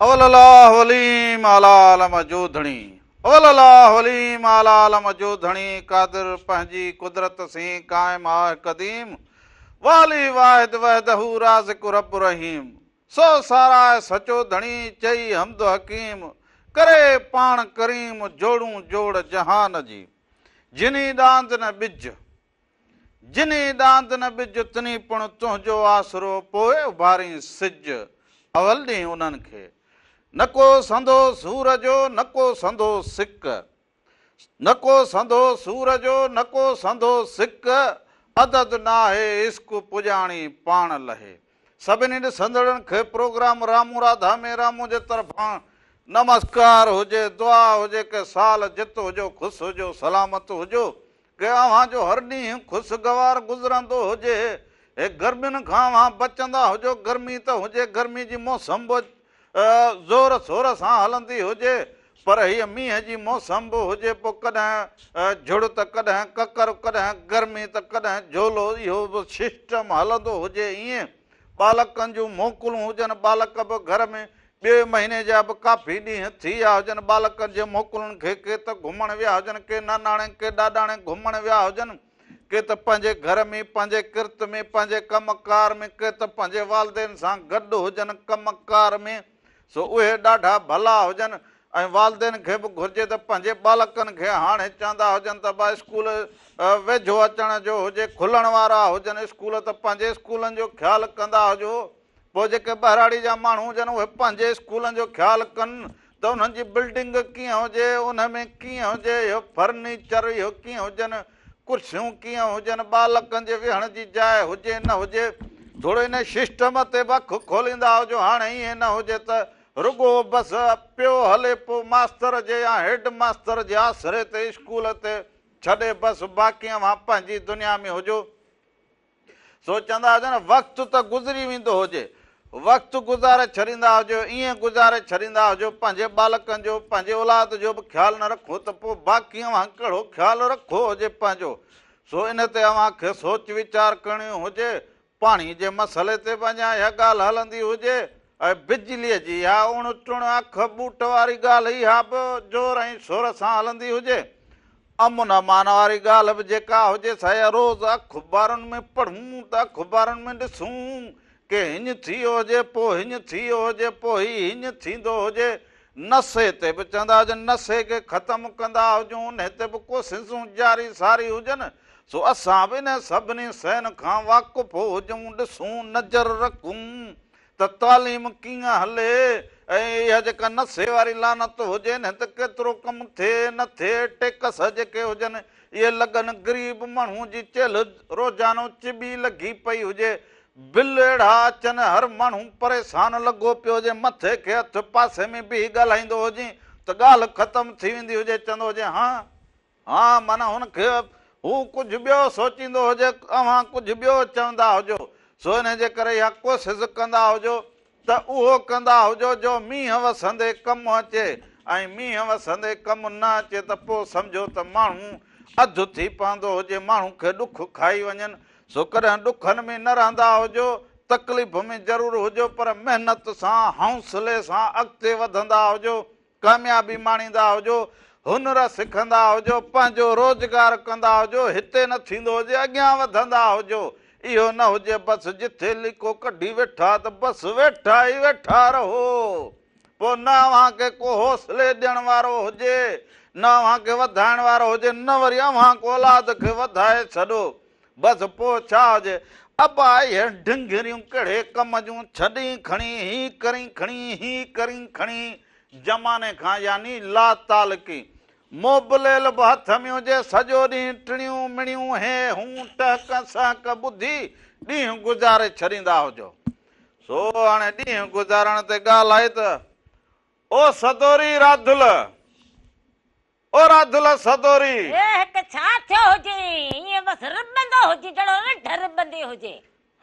اول الله عليم اعليٰ عالم جو ڌڻي. اول الله عليم اعليٰ عالم جو ڌڻي قادر پنهنجي قدرت سين قائم آه قديم والي واحد وحده رازق رب رحيم سو ساراهه سچو ڌڻي چئي حمد حڪيم ڪري پاڻ ڪريم جوڙون جوڙ جهان جي جني ڏاند نه ٻج جني ڏاند نه ٻج، تني پڻ تنهنجو آسرو، پوء اڀارين سج، اول ڏينهن انهن کي. نه ڪو سندو سور جو، نه ڪو سندو سڪ. نه ڪو سندو سور جو، نه ڪو سندو سڪ، عدد ناهي عشق پڄاڻي پاڻ لهي. سڀني ڏسندڙن کي پروگرام رامون راڌا ۾ رامون جي طرفان نمسڪار هجي، دعا هجي ڪه سال جت هجو، خوش هجو، سلامت هجو. ڪي اوهان جو هر ڏينهن خوشگوار گذرندو هجي. هي گرمين کان اوهان بچندا هجو، گرمي ته هجي، گرمي جي موسم به زور شور سان هلندي هجي، پر هيء مينهن جي موسم به هجي، پوء ڪڏهن جهڙ ته ڪڏهن ڪڪر، ڪڏهن گرمي ته ڪڏهن جهولو، اهو به سسٽم هلندو هجي ائين. ٻالڪن جون موڪلون هجن، ٻالڪ به گهر ۾ ٻئي مهيني جا به ڪافي ڏينهن ٿي ويا هجن، ٻالڪن جي موڪلن کي ڪي ته گهمڻ ويا هجن، ڪي ناناڻي ڪي ڏاڏاڻي گهمڻ ويا هجن، ڪي ته پنهنجي گهر ۾ پنهنجي ڪرت ۾ پنهنجي ڪم ڪار ۾، ڪي ته پنهنجي والدين سان گڏ هجن ڪم ڪار ۾. سو اهي ڏاڍا ڀلا هجن ۽ والدين کي به گهرجي ته پنهنجي ٻالڪن کي هاڻي چوندا هجن ته ابا اسڪول ويجهو اچڻ جو هجي کلڻ وارا هجن اسڪول ته پنهنجي اسڪولن جو خيال ڪندا هجو پوء جيڪي ٻهراڙي جا ماڻهو هجن اهي پنهنجي اسڪولن جو خيال ڪن ته انهن جي بلڊنگ ڪيئن هجي ان ۾ ڪيئن هجي اهو فرنيچر اهو ڪيئن هجن ڪرسيون ڪيئن هجن، ٻالڪن جي ويهڻ جي جاء هجي نه هجي، ٿورو ان سسٽم تي به اک کوليندا هجو، هاڻي ائين نه هجي ته رڳو بس پيو هلي پوء ماستر جي يا هيڊ ماستر جي آسري تي اسڪول تي ڇڏي بس باقي اوهان پنهنجي دنيا ۾ هجو. سوچيندا هجن وقت ته گذري ويندو هجي، وقت گذاري ڇڏيندا هجو، ائين گذاري ڇڏيندا هجو، پنهنجي ٻالڪن جو، پنهنجي اولاد جو به خيال نه رکو ته پوء باقي اوهان ڪهڙو خيال رکو هجي پنهنجو، سو ان تي اوهان کي سوچ ويچار ڪرڻي هجي، پاڻي جي مسئلي تي به اڃا اها ڳالهه هلندي هجي ۽ بجليء جي اها اڻ تڻ اک ٻوٽ واري ڳالهه اها به زور ۽ شور سان هلندي هجي. امن امان واري ڳالهه به جيڪا هجي سا اها روز اخبارن ۾ پڙهون ته اخبارن ۾ ڏسون ڪي هڃ ٿي ويو هجي پوء هڃ ٿي ويو هجي پوء هي هڃ ٿيندو هجي. نشي تي به چوندا هجن نشي کي ختم ڪندا هجون انهي تي به ڪوششون جاري ساري هجن سو اسان به انهن سڀني شين کان واقف هجون ڏسون نظر رکون ته تعليم ڪيئن هلي ۽ اها جيڪا نشي واري لعنت هجي نه ته ڪيترو ڪم ٿئي نه ٿئي ٽيڪس جيڪي هجن اهي لڳن غريب ماڻهو جي چيلهه روزانو چٻي لڳي پئي هجي بل اهڙا اچن هر ماڻهو پريشان لڳو پيو هجي مٿي کي هٿ پاسي ۾ بيهي ڳالهائيندو هجين ته ڳالهه ختم ٿي ويندي هجي چوندو هجي ها ها معنيٰ هن کي هو ڪجهه ٻيو سوچيندو هجي، اوهان ڪجهه ٻيو چوندا هجو، سو انهي جي ڪري اها ڪوشش ڪندا هجو ته اهو ڪندا هجو جو مينهن وسندي ڪم اچي ۽ مينهن وسندي ڪم نه اچي ته پوء سمجهو ته ماڻهو اڌ ٿي پوندو هجي، ماڻهو کي ڏک کائي وڃن، سو ڪڏهن ڏکن ۾ نه رهندا هجو، تڪليف ۾ ضرور هجو پر محنت سان، حوصلي سان اڳتي وڌندا هجو. ڪاميابي ماڻيندا هجو، هنر سکندا هجو، پنهنجو روزگار ڪندا هجو، هتي نه ٿيندو هجي اڳيان وڌندا هجو، اهو نه هجي بس جٿي ليڪو ڪڍي ويٺا ته بس ويٺا ئي ويٺا رهو، پوء نه اوهان کي ڪو حوصلي ڏيڻ وارو هجي، نه اوهان کي وڌائڻ وارو هجي، نه وري اوهان ڪو اولاد کي وڌائي ڇڏو. بس پوء ڇا هجي؟ ابا اهي ڍنگهريون ڪهڙي ڪم جون، ڇڏين کڻي، هي ڪرين کڻي، هي ڪرين کڻي، زماني کان يعني لاتعلقي. موبليل به هٿ ۾ هجي، سڄو ڏينهن ٽڻيون مڻيون، هي هون، ٽهڪ سهڪ ٻڌي ڏينهن گذاري ڇڏيندا هجو. سو هاڻي ڏينهن گذارڻ تي ڳالهه آئي ته او سدوري راڌل! او راڌل سدوري! اي هڪ ڇا ٿيو هجي، ائين بس رٻندو هجي جهڙو رڍ رٻندي هجي.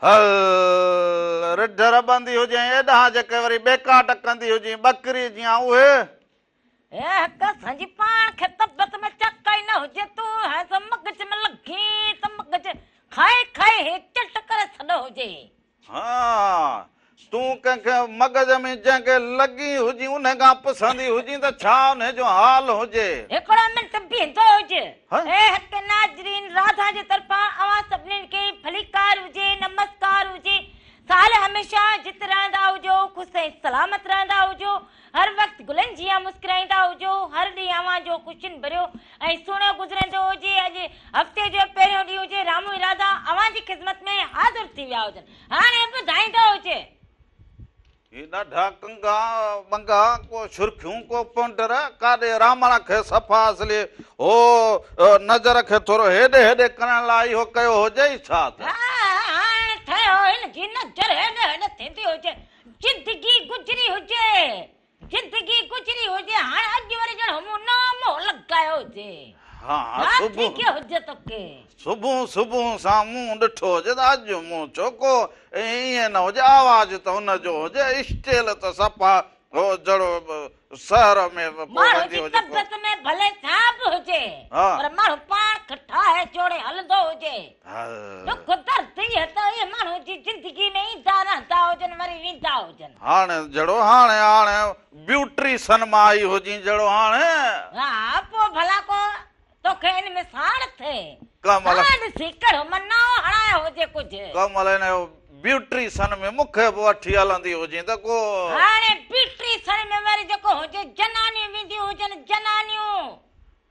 هل رڍ رٻندي هجي ۽ ايڏانهن جيڪي وري ٻيڪاٽ ڪندي هجين ٻڪري جيان اهي. اي هڪ اسان جي پاڻ کي طبيعت ۾ چڪ ئي نه هجي تون هيس مغز ۾ لڳين ته مغز کائي کائي هي چٽ ڪري ڇڏيو هجي. ها تون ڪنهن کي مغز ۾ جنهن کي لڳي هجين انهي کان پسندي هجين ته ڇا انهي جو حال هجي. هڪڙو منٽ بيهندو هج. اي حق ناظرين راڌا جي طرفان اوهان سڀنين کي ڀليڪار هجي نمسڪار هجي سال هميشه جت رهندا هجو خوش ۽ سلامت رهندا هجو هر وقت گلن جيان مسڪرائيندا هجو هر ڏينهن اوهان جو خوشين ڀريو ۽ سهڻو گذرندو هجي اڄ هفتي جو پهريون ڏينهن هجي رامو ۽ راڌا اوهان جي خدمت ۾ حاضر ٿي ويا هجن هاڻي ٻڌائيندو هجي. هي ڏاڍا ڪنگا ٻنگا ڪو سرخيون ڪو پونڊر ڪاڏي رامڻ کي صفا اصلي هو نظر کي ٿورو هيڏي هيڏي ڪرڻ لاء اهو ڪيو هجي ئي ڇا ته. ها هاڻي ٺهيو هن جي نظر هيڏي هيڏي ٿيندي هجي زندگي گذري هجي زندگي گذري هجي هاڻ اڄ وري ڄڻ مون نامو لڳايو هجي. ها ڇا ٿي گيو هجي توکي. صبح صبح سان مون ڏٺو هجي ته اڄ مون ڇو ڪو ائين نه هجي آواز ته ان جو هجي اسٽيل ته صفا هو جهڙو شهر ۾ پوء ماڻهو ويندي جي هجي ڪو. طبيعت ۾ ڀلي ڇا به هجي پر ماڻهو پاڻ کي ٺاهي جوڙي هلندو هجي. ڏک درد اهي ته اهي ماڻهو جي زندگي ۾ ايندا رهندا هجن وري ويندا هجن. هاڻي جهڙو هاڻي هاڻي بيوٽريشن مان آئي هجين جهڙو هاڻي. ها پوء ڀلا ڪو توکي ان ۾ ساڙ ٿئي. ڪمل. ها ڏسي ڪهڙو مناء هڻايو هجي ڪجهه. ڪمل هن جو بيوٽريشن ۾ مون کي به وٺي هلندي هجين ته ڪو. هاڻي بيوٽريشن ۾ وري جيڪو هجي جنانيون وينديون هجن جنانيون.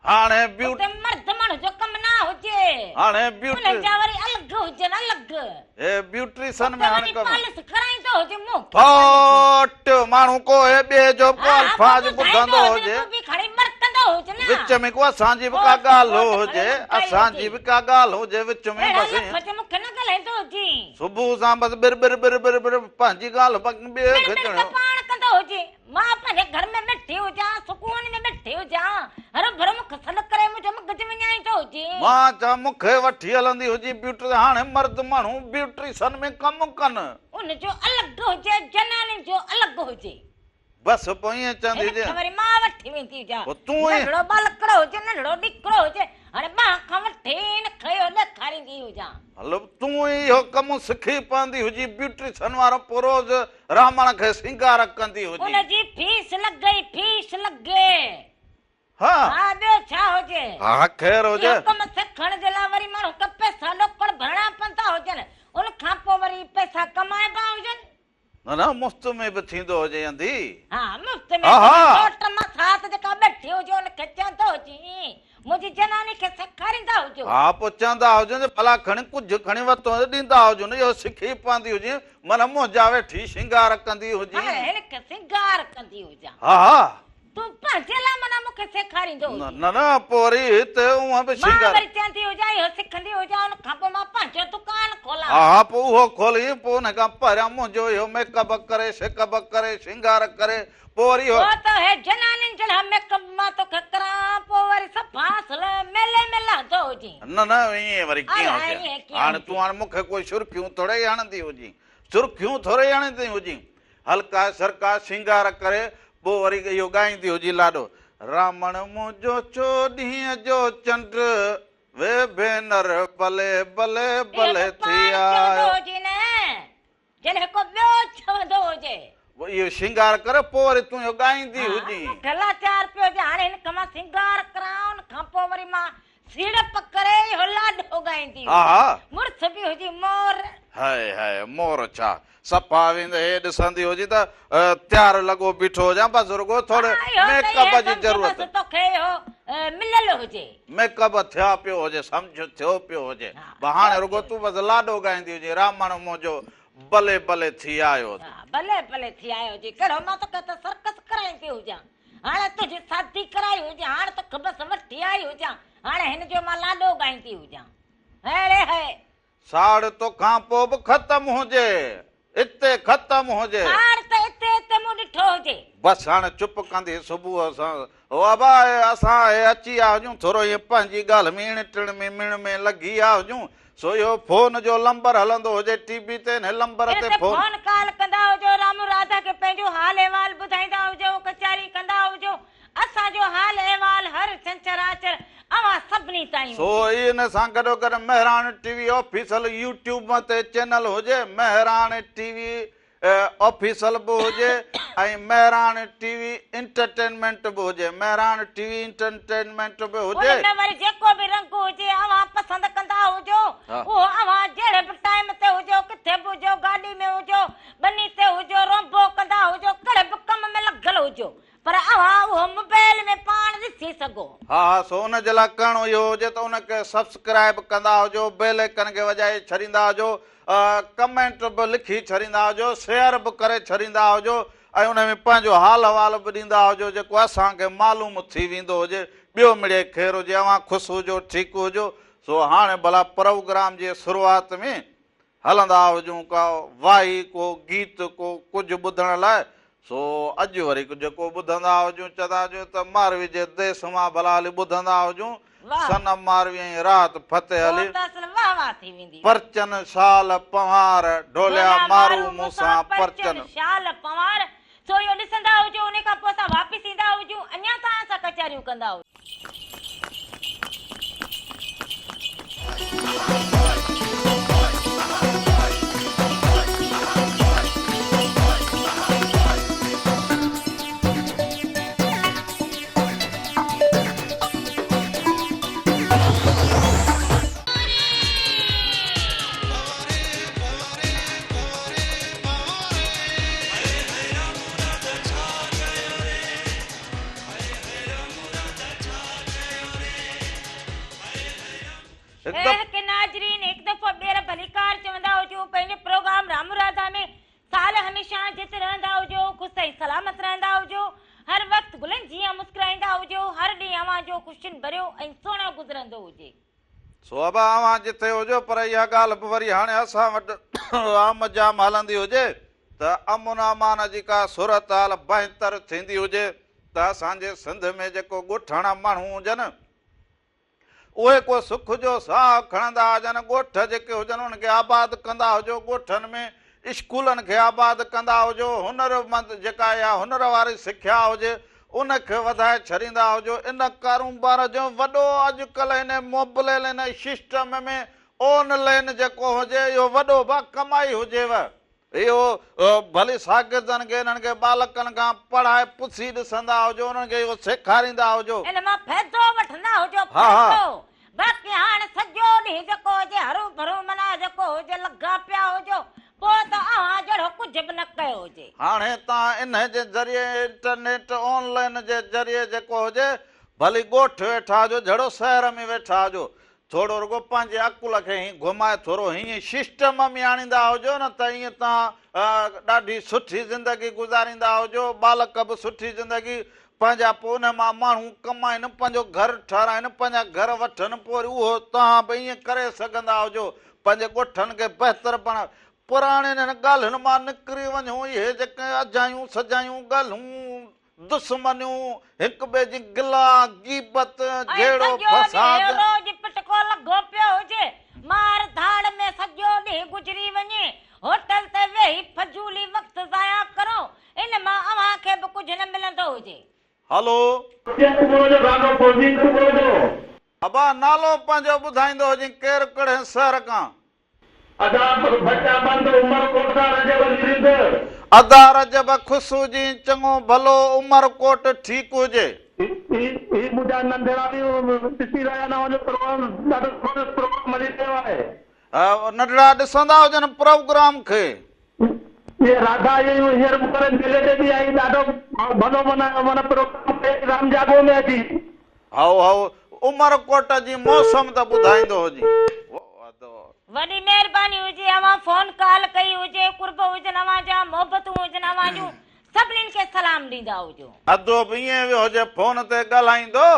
هاڻي بيوٽ. اتي مرد ماڻهو جو ڪم نه هجي. هاڻي بيوٽ. انهن جا وري الڳ هجن الڳ. هي بيوٽريشن ۾ هاڻي ڪم. اتي وڃي پالش ڪرائيندو هجي منهن کي. ڦٽ ماڻهو ڪو هي ٻئي جو به الفاظ ٻڌندو هجي. تون به کڻي مرڪندو هج نه. وچ ۾ ڪو اسان جي به ڪا ڳالهه هجي اسان جي به ڪا ڳالهه هجي وچ ۾ بس. اهڙا لفظ مون کي نه ڳالهائيندو هجين. صبح سان بس بر بر بر بر بر پنهنجي ڳالهه ٻئي کي چڻيو. بر بر ته پاڻ ڪندو هجين. مان پنهنجي گهر ۾ ويٺي هجان، سڪون ۾ ويٺي هجان، هروڀرو مون کي سڏ ڪري منهنجو مغز وڃائيندو هجي. مان چوان مون کي وٺي هلندي هجي بيوٽي هاڻي مرد ماڻهو بيوٽيشن ۾ ڪم ڪن. ان جو الڳ هجي، جنانين جو الڳ هجي. بس پوء ائين چوندي هجي. هن کي وري مان وٺي ويندي هجان. پوء تون ئي. ننڍڙو ٻالڪڙو هجي، ننڍڙو ڏيڪرو هجي، هاڻي ٻانهن کان وٺي هن کي اهو ڏيکاريندي هجان. هل تون ئي اهو ڪم سکي پوندي هجي بيوٽيشن وارو پوء روز رامڻ کي سينگار ڪندي هجي. ان جي فيس لڳي، فيس لڳي. ها. ها ٻيو ڇا هجي. ها خير هجي. اهو ڪم سکڻ جي لاء وري ماڻهو کي پئسا ڏوڪڙ ڀرڻا پوندا هجن، ان کان پوء وري پئسا ڪمائبا هجن. نه نه مفت ۾ به ٿيندو هجي انڌي. ها مفت ۾ ها سوٽ ماسات جيڪا ٻيٺي هجي ان کي چوندو هجين منهنجي جناني کي سيکاريندا هجو. ها پوء چوندا هجن ڀلا کڻي ڪجهه کڻي وتو ڏيندا هجن اهو سکي پوندي هجين من منهنجا ويٺي سينگار ڪندي هجين. ها هن کي سينگار ڪندي هجان. ها ها. تون پنهنجي لاء معنيٰ مون کي سيکاريندو هجين. نه نه پوء وري هتي اونهن به سينگار. مان وري چوندي هجان اهو سکندي هجان ان کان پوء مان پنهنجو دڪان کولان. ها ها پوء اهو کولين پوء ان کان پهريان منهنجو اهو ميڪ اپ ڪري شيڪ اپ ڪري سينگار ڪري پوء وري اهو. پوء ته هي جنانين جهڙا ميڪ اپ مان توکي ڪران پوء وري صفا اصل ميلي ۾ لهندو هجين. نه نه ائين وري ڪيئن هجي هاڻي تون هاڻي مون کي ڪوئي سرخيون ٿورئي هڻندي هجين سرخيون ٿورئي هڻندي هجين هلڪا سرڪا سينگار ڪري پوء وري اهو ڳائيندي هجي لاڏو، رامڻ منهنجو چوڏهينء جو چنڊ، وي ڀينر بلي بلي بلي ٿي آيو. اهو سينگار ڪري پوء وري تون اهو ڳائيندي هجين. سيڙپ ڪري اهو لاڏو ڳائيندي ها هجي. ها. مڙس به هجي مور. هاء هاء مور ڇا صفا ويندي هي ڏسندي هجي ته تيار لڳو بيٺو هجان بس رڳو ٿوري ها اهو ته ميڪ اپ اهي جي سمجهه ضرورت. بس توکي اهو مليل هجي. ميڪ اپ ٿيا پيو هجي سمجهه ٿيو پيو هجي ها بس هاڻي ٿيو رڳو پيو تون هجي. بس لاڏو ڳائيندي هجين رامڻ منهنجو بلي بلي ٿي آيو. ها بلي بلي ٿي آيو هجي ڪهڙو مان توکي ته سرڪس ڪرائيندي هجان. هاڻي تنهنجي شادي ڪرائي هجان، هاڻ توکي بس وٺي آئي هجان، هاڻي هن جو مان لاڏو ڳائيندي هجان. هيڙي هي. ساڙ توکان پوء به ختم هجي، اتي ختم هجي. ساڙ ته اتي اتي مون ڏٺو هجي. بس هاڻي چپ ڪندي صبح سان او ابا اسان هي اچي آيا هجون، ٿورو ائين پنهنجي ڳالهه ۾ اڻ ٽڻ ۾ مڻ ۾ لڳي آيا هجون، سو اهو فون جو لمبر هلندو هجي ٽي وي تي انهي لمبر ان تي تي فون. فون ڪال ڪندا هجو رامو راڌا کي پنهنجو حال احوال ٻڌائيندا هجو ڪچهري ڪندا هجو اسان جو حال احوال هر ڇنڇر آچر اوهان سڀني تائين سو هجي. ان سان گڏوگڏ مهراڻ ٽي وي آفيشل يوٽيوب تي چينل هجي مهراڻ ٽي وي. آفيشل به هجي ۽ مهراڻ ٽي وي انٽرٽينمينٽ به هجي مهراڻ ٽي وي انٽرٽينمينٽ به هجي. ان ۾ وري جيڪو به رنگ هجي اوهان پسند ڪندا هجو اهو اوهان جهڙي به ٽائيم تي هجو ڪٿي به هجو گاڏي ۾ هجو ٻني تي هجو رونبو ڪندا هجو ڪهڙي به ڪم ۾ لڳل هجو پر اوهان اهو موبائل ۾ پاڻ ڏسي سگهو. ها ها سو ان جي لاء ڪرڻو اهو هجي ته ان کي سبسڪرائب ڪندا هجو بيل آئيڪن کي وڄائي ڇڏيندا هجو ڪمينٽ به لکي ڇڏيندا هجو شيئر به ڪري ڇڏيندا هجو ۽ ان ۾ پنهنجو حال احوال به ڏيندا هجو جيڪو اسان کي معلوم ٿي ويندو هجي ٻيو مڙئي خير هجي اوهان خوش هجو ٺيڪ هجو سو هاڻي ڀلا پروگرام جي شروعات ۾ هلندا هجون ڪا وائي ڪو گيت ڪو ڪجهه ٻڌڻ لاء سو اڄ وري جيڪو ٻڌندا هجون چوندا هجون ته ماروي جي ديس مان ڀلا هلي ٻڌندا هجون صنم ماروي ۽ راحت فتح علي پرچن شال پنهوار ڍوليا مارو مون سان پرچن. شال پنهوار سو اهو ڏسندا هجون انهي کان پوء اسان واپس ايندا هجون اڃا توهان سان ڪچهريون ڪندا هجون. هڪ ناظرين هڪ دفعو ٻيهر ڀليڪار چوندا هجون پنهنجي پروگرام رام راڌا ۾ سال هميشه جت رهندا هجو خوش ۽ سلامت رهندا هجو هر وقت گلن جيان مسڪرائيندا هجو هر ڏينهن اوهان جو خوشين ڀريو ۽ سهڻو گذرندو هجي. سو ابا اوهان جتي هجو پر اها ڳالهه به وري هاڻي اسان وٽ عام جام هلندي هجي ته امن امان جي ڪا صورتحال بهتر ٿيندي هجي ته اسان جي سنڌ ۾ جيڪو ڳوٺاڻا ماڻهو هجن اهي ڪو سک جو ساهه کڻندا هجن، ڳوٺ جيڪي هجن انهن کي آباد ڪندا هجو، ڳوٺن ۾ اسڪولن کي آباد ڪندا هجو، هنر مند جيڪا اها هنر واري سکيا هجي ان کي وڌائي ڇڏيندا هجو، ان ڪاروبار جو وڏو اڄڪلهه ان موبليل ان سسٽم ۾ آن لائين جيڪو هجي اهو وڏو با ڪمائي هجيو. اهو ڀلي شاگردن کي انهن کي ٻالڪن کان پڙهائي پڇي ڏسندا هجو انهن کي اهو سيکاريندا هجو. ان مان فائدو وٺندا هجو فائدو باقي هاڻ سڄو ڏينهن جيڪو هجي هرو ڀرو معنيٰ جيڪو هجي لڳا پيا هجو پوء ته اوهان جهڙو ڪجهه به نه ڪيو هجي. هاڻي توهان انهي جي ذريعي انٽرنيٽ آن لائين جي ذريعي جيڪو هجي ڀلي ڳوٺ ويٺا هجو جهڙو شهر ۾ ويٺا هجو ٿورو رڳو پنهنجي عقل کي هيئن گهمائي ٿورو هيئن سسٽم ۾ آڻيندا هجو نه ته ائين توهان ڏاڍي سٺي زندگي گذاريندا هجو ٻالڪ به سٺي زندگي پنهنجا پوء ان مان ماڻهو ڪمائن پنهنجو گهر ٺهرائن پنهنجا گهر وٺن پوء وري اهو توهان به ائين ڪري سگهندا هجو پنهنجي ڳوٺن کي بهتر بڻايو پراڻين هن ڳالهين مان نڪري وڃو اهي جيڪي اجايون سجايون ڳالهيون دشمنيون، هڪ ٻئي جي گلا، غيبت، ۽ جهيڙو، سڄو فساد. ڏينهن روڄ پٽڪو لڳو پيو هجي، مار ڌاڙ ۾ سڄو ڏينهن گذري وڃي، هوٽل تي ويهي فضولي وقت ضايع ڪرو، ان مان اوهان کي به ڪجهه نه ملندو هجي. هلو. صبح جو گانو فوزين صبح جو. ابا نالو پنهنجو ٻڌائيندو هجين ڪير ڪهڙي شهر کان. ادا بچا بند عمر ڪوٽ کان رجب علي رند. ادا رجب خوش هجين چڱو ڀلو عمر ڪوٽ ٺيڪ هجي. هي هي منهنجا ننڍڙا به ڏسي رهيا آهن اوهان جو پروگرام ڏاڍو زبردست پروگرام هلي رهيو آهي. ننڍڙا ڏسندا هجن پروگرام کي. هي راڌا هي هينئر مون واري ميلي تي به آئي ڏاڍو ڀلو معنيٰ معنيٰ پروگرام ڪيائين رام جاڳو ۾ اچي. هائو هائو عمر ڪوٽ جي موسم ته ٻڌائيندو هجين. وڏي مهرباني هجي اوهان فون ڪال ڪئي هجي قرب هجن اوهان جا محبتون هجن اوهان جون سڀنين کي سلام ڏيندا هجو. ادو به ائين ويو هجي فون تي ڳالهائيندو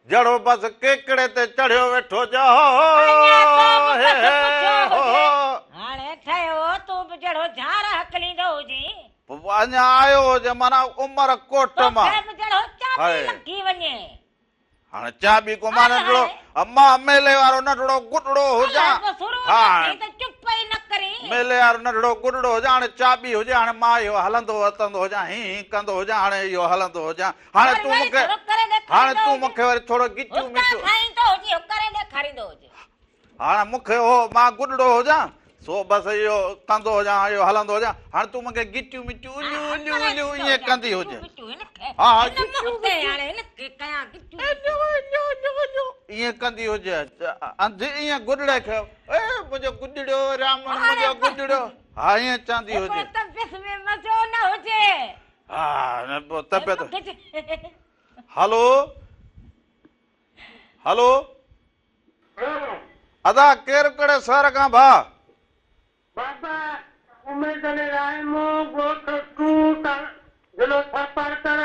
جهڙو بس ڪيڪڙي تي چڙهيو ويٺو هجي هو اڃا تو به هي بس هي پڇيو هو هجي هو. هاڻي ٺهيو تون به جهڙو جهار هڪليندو هجين. پوء اڃا آيو هجي معنيٰ عمر ڪوٽ مان. توکي به جهڙو چاٻي هاء. لڳي وڃي. هاڻي چاٻي ڪو مان ننڍڙو مان ميلي وارو ننڍڙو گڏڙو هجان. ها ميلي وارو ننڍڙو گڏڙو هجان هاڻي چاٻي هجي هاڻي مان اهو هلندو وتندو هجان هين هين ڪندو هجان هاڻي اهو هلندو هجان هاڻي تون مون کي هاڻي تون مون کي وري ٿورو گچو مچو هاڻي مون کي اهو مان گڏڙو هجان. سو بس اهو ڪندو هجان، اهو هلندو هجان. هاڻي تون مون کي گٽيون مٽيون اليون اليون اليون ائين ڪندي هجين. ها ها گٽيون ائين ڪندي هجي. انڌ ائين گڏڙي کي اي منهنجو گڏڙيو رامڻ منهنجو گڏڙيو ها ائين چوندي هجي. طبيعت ۾ مزو نه هجي. ها پوء طبيعت. هلو هلو. ادا ڪير ڪهڙي شهر کان ڀاء؟ بابا اميد علي رائمو ڳوٺ ٽو ضلعو ٿرپارڪر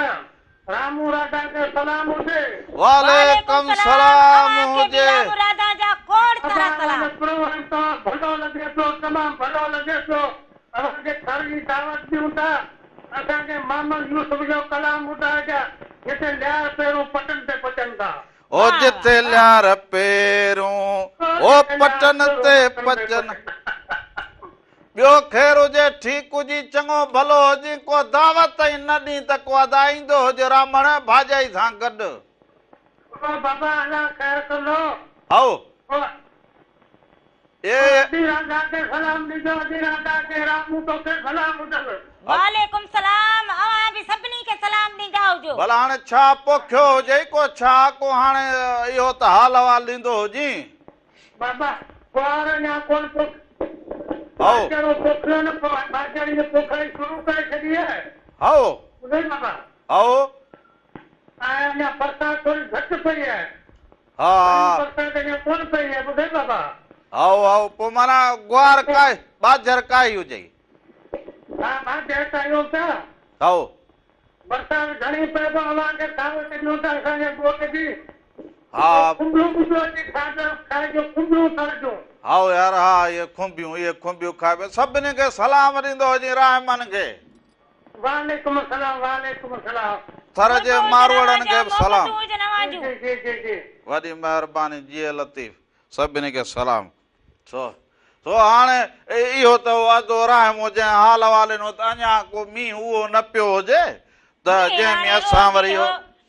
رامو راڌا کي سلام هجي. وعليڪم سلام هجي. رامو راڌا جا کوڙ سارا سلام. ابا پروگرام تمام ڀلو لڳي پيو تمام ڀلو لڳي پيو اوهان کي ٿر جي دعوت ڏيون ٿا اسان کي محمد يوسف جو ڪلام ٻڌائجا جتي ليار پيرون پٽن تي پچن ٿا. او جتي ليار پيرون او پٽن تي پچن. ٻيو خير هجي ٺيڪ هجي چڱو ڀلو هجي ڪو دعوت ئي نه ڏين ته ڪو ادا ايندو هجي رامڻ ڀاڄائي سان گڏ. او بابا الله خير ڪندو. هائو. او اي. ادي راڌا کي سلام ڏجو ادي راڌا کي رامو توکي سلام هجن. وعليڪم سلام اوهان به سڀني کي سلام ڏيندا هجو. ڀلا هاڻي ڇا پوکيو هجئي ڪو ڇا ڪو هاڻي اهو ته حال احوال ڏيندو هجين. بابا گوار اڃا ڪونه پوک هائو. ٻاجهرو پوکيو نه ٻاجهري جي پوکائي شروع ڪري ڇڏي آهي. هائو. ٻڌئي بابا. هائو. ۽ اڃا برسات ٿوري گهٽ پئي آهي. ها. برسات اڃا ڪونه پئي آهي ٻڌئي بابا. هائو هائو پوء معنيٰ گوار ڪائي ٻاجهر ڪائي هجئي. ها ٻاجهر ڪاهيون ٿا. هائو. برسات گهڻي پئي پوء اوهان کي دعوت ڏيون ٿا اسان جي ڳوٺ جي. ها. کنڀيون ٻڌو اچي کاڌو کائجو کنڀيون ترجو. هائو يار ها اهي کنڀيون اهي کنڀيون کائبيون سڀني کي سلام ڏيندو هجين راهمن کي. وعليڪم السلام وعليڪم السلام. ٿر جي ماروئڙن کي به سلام. جي جي جي جي. وڏي مهرباني جيئي لطيف سڀني کي سلام. سو سو هاڻي اهو ته هو ادو راهمو جنهن حال احوال ڏنو ته اڃا ڪو مينهن اهو نه پيو هجي ته جنهن ۾ اسان وري اهو.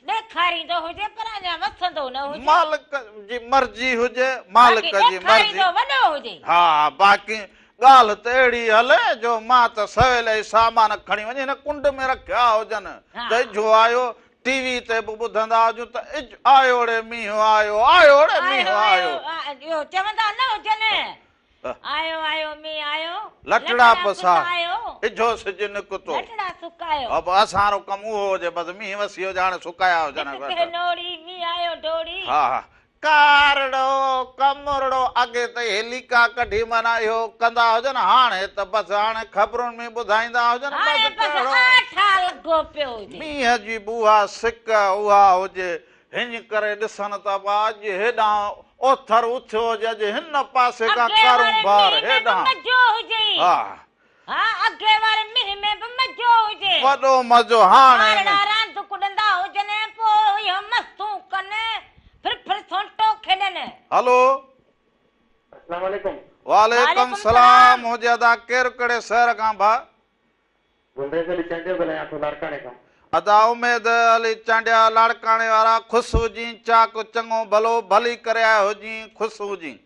ڏيکاريندو هجي پر اڃا وسندو نه هجي. مالڪ جي مرضي هجي مالڪ باقي جي مرضي. ڏيکاريندو وڏو هجي. ها باقي ڳالهه ته اهڙي هلي جو مان ته سويل ئي سامان کڻي وڃي هن ڪنڊ ۾ رکيا هجن ته اجهو آيو ٽي وي تي به ٻڌندا هجون ته اج آيو ڙي مينهن آيو آيو ڙي مينهن آيو. اهو چوندا نه هجن آيو آيو مينهن آيو لٽڙا پسايو اجهو سج نڪتو لٽڙا سڪايو. اب اسان رو ڪم اهو هجي بس مينهن وسي هجي هاڻي سڪايا هجن. نڪتي نوڙي مينهن آيو ڊوڙي. ها ها ڪارڙو ڪمرڙو اڳي ته اهي ليڪا ڪڍي معنيٰ اهو ڪندا هجن هاڻي ته بس هاڻي خبرن ۾ ٻڌائيندا هجن هاڻي بس بس ڪهڙو آٺا لڳو پيو هجي. مينهن جي به اها سڪ اها هجي هڃ ڪري ڏسن ته ابا اڄ هيڏانهن اوٿر اٿيو هجي اڄ هن پاسي کان اڳي واري ڪارونڀار مينهن ۾ به هيڏانهن مزو هجي. ها. ها اڳي واري مينهن ۾ به مزو هجي. وڏو مزو هاڻي. ٻارڙا راند ڪڏندا هجن پوء اهي مستون ڪن ڦر ڦر سونٽو کيڏن. هلو. اسلام عليڪم. وعليڪم سلام هجي ادا ڪير ڪهڙي شهر کان ڀاء. گلريز علي چانڊيو ڳالهايان ٿو لاڙڪاڻي کان. ادا اميد علي چانڊيا لاڙڪاڻي وارا خوش هجين چاڪ چڱو ڀلو ڀلي ڪري آيو هجين خوش هجين.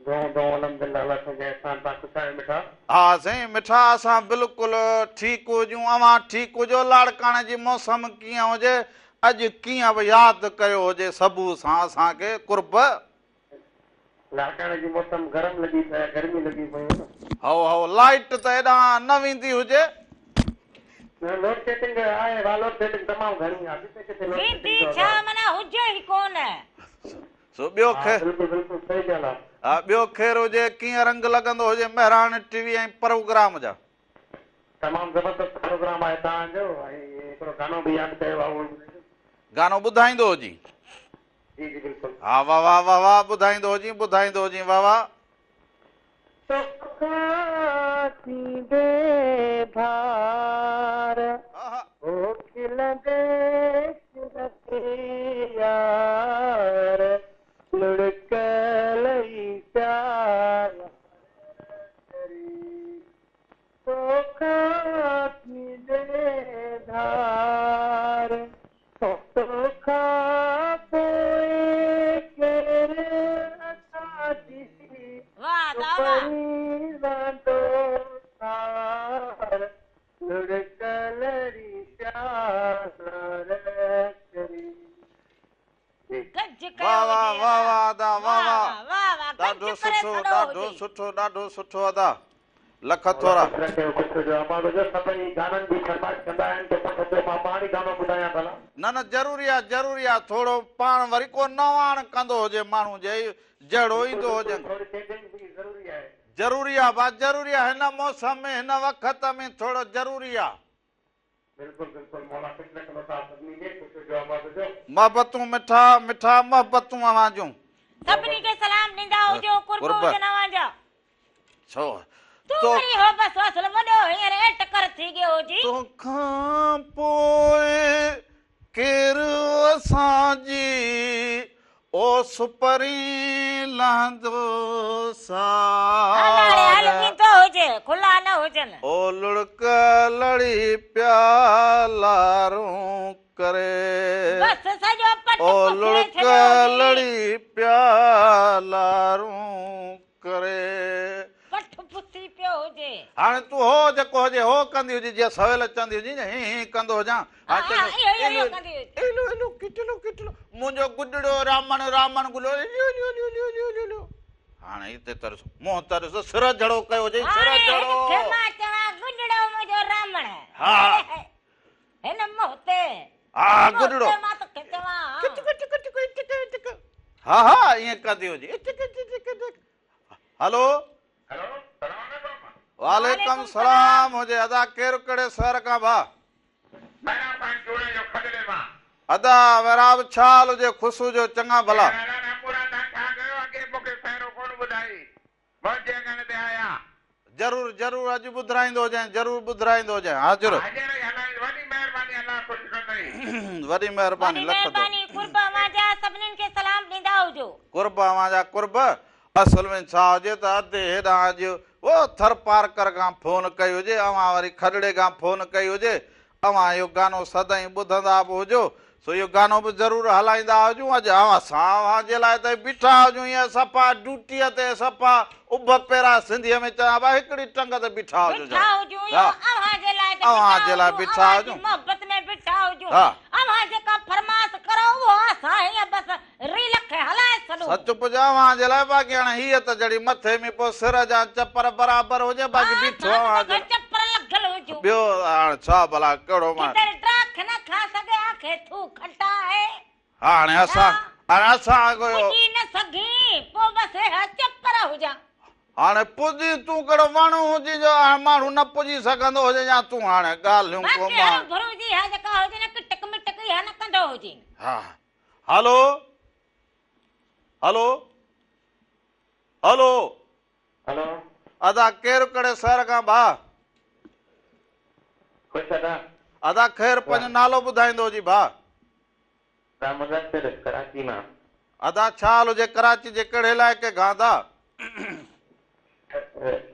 دعائون دعائون الحمدلله الله سائين جا احسان تان خوش آهيو مٺا. ها سائين مٺا اسان بلڪل ٺيڪ هجون اوهان ٺيڪ هجو لاڙڪاڻي جي موسم ڪيئن هجي اڄ ڪيئن به ياد ڪيو هجي صبح سان اسان کي قرب. لاڙڪاڻي جي موسم گرم لڳي پئي آهي گرمي لڳي پئي آهي. هائو هائو لائيٽ ته ايڏانهن نه ويندي هجي. نه لوڊ شيڊنگ آهي وا لوڊ شيڊنگ تمام گهڻي آهي جتي ڪٿي لوڊ ويندي شيڊنگ جو ڇا آواز. معنيٰ هجي ئي ڪونه. سو ٻيو ها خير. بلڪل بلڪل صحيح ڳالهه آ. ها ٻيو خير هجي ڪيئن رنگ لڳندو هجي مهراڻ ٽي وي ۽ پروگرام جا. تمام زبردست پروگرام آهي توهان جو ۽ هڪڙو گانو به ياد ڪيو آهي اهو به ٻڌائيندو. گانو ٻڌائيندو هجين. جي جي بلڪل. ها واه واه واه واه ٻڌائيندو هجين ٻڌائيندو هجين واه واه. توکان ٿيندي ڌار هو کلندي کلندي يار لڙڪ لئي پيا توکان ٿيندي ڌار توکان پوء ڪير اسان جي واه ادا واه. لڙڪ لڙي پيالا ڪري. گج ڪيو واه واه هجي واه ادا. واه ادا واه واه واه واه واه گج ڏاڍو ڪري سٺو ڇڏو ڏاڍو هجي. سٺو ڏاڍو سٺو ادا لک مولا ٿورا. خوش رکيو خوش هجو امان هجو سڀئي گانن جي فرمائش ڪندا آهن ته پوء سمجهو مان پاڻ ئي گانو ٻڌايان ڀلا. نه نه ضروري آ ضروري آ ٿورو پاڻ وري ڪو نواڻ ڪندو هجي ماڻهو جي جهڙو بلڪل ايندو بلڪل هجن. ٿوري چينجنگ به ضروري آهي. ضروري آ ڀا ضروري آ هن موسم ۾ هن وقت ۾ ٿورو ضروري آ. بلڪل بلڪل مولا خوش رکندو توهان سڀني کي خوش هجو آباد هجو. محبتون مٺا مٺا محبتون اوهان جون. سڀني کي سلام ڏيندا هجو قرب قرب هجن اوهان جا. ڇو تون تو وري هو بس اصل وڏو هينئر ايٽڪر ٿي گيو هجين. توکان پوء ڪير اسان جي اوس پرين لهندو هل هاڻي سار. هل ويندو هجي کلا نه هجن. او لڙڪ لڙي پيا لارون ڪري. بس سڄو پٽ او پسري لڙڪ ڇڏيو هجي. لڙي پيا لارون ڪري. پٺ پسي پيو هجي. هاڻي تون هو جيڪو هجي هو ڪندي هجي جيئن سويل چوندي هجي نه هين هين ڪندو هجان ها هاڻي ها چوندي اهو اهو ايلو اهو ڪندي هجي. ايلو ايلو ڪٽلو ڪٽلو منهنجو گڏڙو رامڻ رامڻ گلو Allo Allo Allo Allo Allo Allo هاڻي هتي ته ڏس منهن ته ڏس سر جھڙو ڪيو هجئي سر هاڻي هن جھڙو. کي مان چوان گڏڙو منهنجو رامڻ. ها هن منهن تي ها منهن گڏڙو. تي مان توکي چوان ها. ڪٽ ڪٽ ڪٽ ڪٽ ڪٽ ها ها ائين ڪندي هجي ٽڪ ٽڪ ٽڪ ٽڪ. هلو. هلو سلام عليڪم. وعليڪم وعليڪم سلام سلام. هجي ادا ڪير ڪهڙي شهر کان ڀا. محراب خان جوڻيجو کڏڙي مان. ادا محراب ڇا حال هجي خوش هجو چڱا ڀلا. خير ادا نامورا تان ڇا ڪيو اڳي مونکي سهرو ڪونه ٻڌائي منهنجي اڱڻ تي آيا. ضرور ضرور اڄ ٻڌرائيندو هجين ضرور ٻڌرائيندو هجين حاضر. هينئر ئي هلائيندس وڏي مهرباني الله خوش ڪندئي. وڏي مهرباني وڏي لک ٿورا. مهرباني قرب اوهان جا سڀنين کي سلام ڏيندا هجو. قرب اوهان جا قرب. اصل ۾ ڇا هجي ته ادي هيڏانهن اڄ او ٿرپارڪر کان فون ڪئي هجي اوهان وري کڏڙي کان فون ڪئي هجي اوهان اهو گانو سدائين ٻڌندا به هجو سو اهو گانو به ضرور هلائيندا هجون اڄ اوهان سان اوهان جي لاء ته بيٺا هجون ائين صفا ڊيوٽيء تي صفا اڀ پيرا سنڌيء ۾ چوان ڀا هڪڙي ٽنگ تي بيٺا هجون بيٺا هجون اهو ها اوهان جي لاء ته اوهان بيٺا جي لاء هجون بيٺا اوهان جي هجون محبت ۾ بيٺا هجون ها. اوهان جيڪا فرماس ڪرو اهو اسان هيئن بس ريل کي هلائي ڇڏون. سچ پچ اوهان جي لاء باقي هاڻي هيء ته جڙي مٿي ۾ پوء سر جا چپر برابر هجي باقي ها بيٺو اسان ته اوهان جي توکي چپر لڳل هجون. ٻيو هاڻي ڇا ڀلا ڪهڙو مان. گدڙ ڊاک نه کا سگهي آکي ٿو کٽا آهي. ها هاڻي اسان هاڻي اسان ڪيو. پڄي نه سگهين پوء بس اها چپر هجان. هاڻي پڄي تون ڪهڙو وڻ هجين جو هاڻي ماڻهو نه پڄي سگهندو هجي يا تون هاڻي ڳالهيون ڪو باقي مان. هروڀرو جي اها جيڪا هجي نه ڪٽڪ مٽڪ اها نه ڪندو هجين. ها هلو هلو هلو. هلو. ادا ڪير ڪهڙي شهر کان ڀاء. خوش ادا. ادا خير پنهنجو نالو ٻڌائيندو هجي ڀاء. ادا مدثر ڪراچي مان. ادا ڇا حال هجي ڪراچي جي ڪهڙي علائقي کان ادا.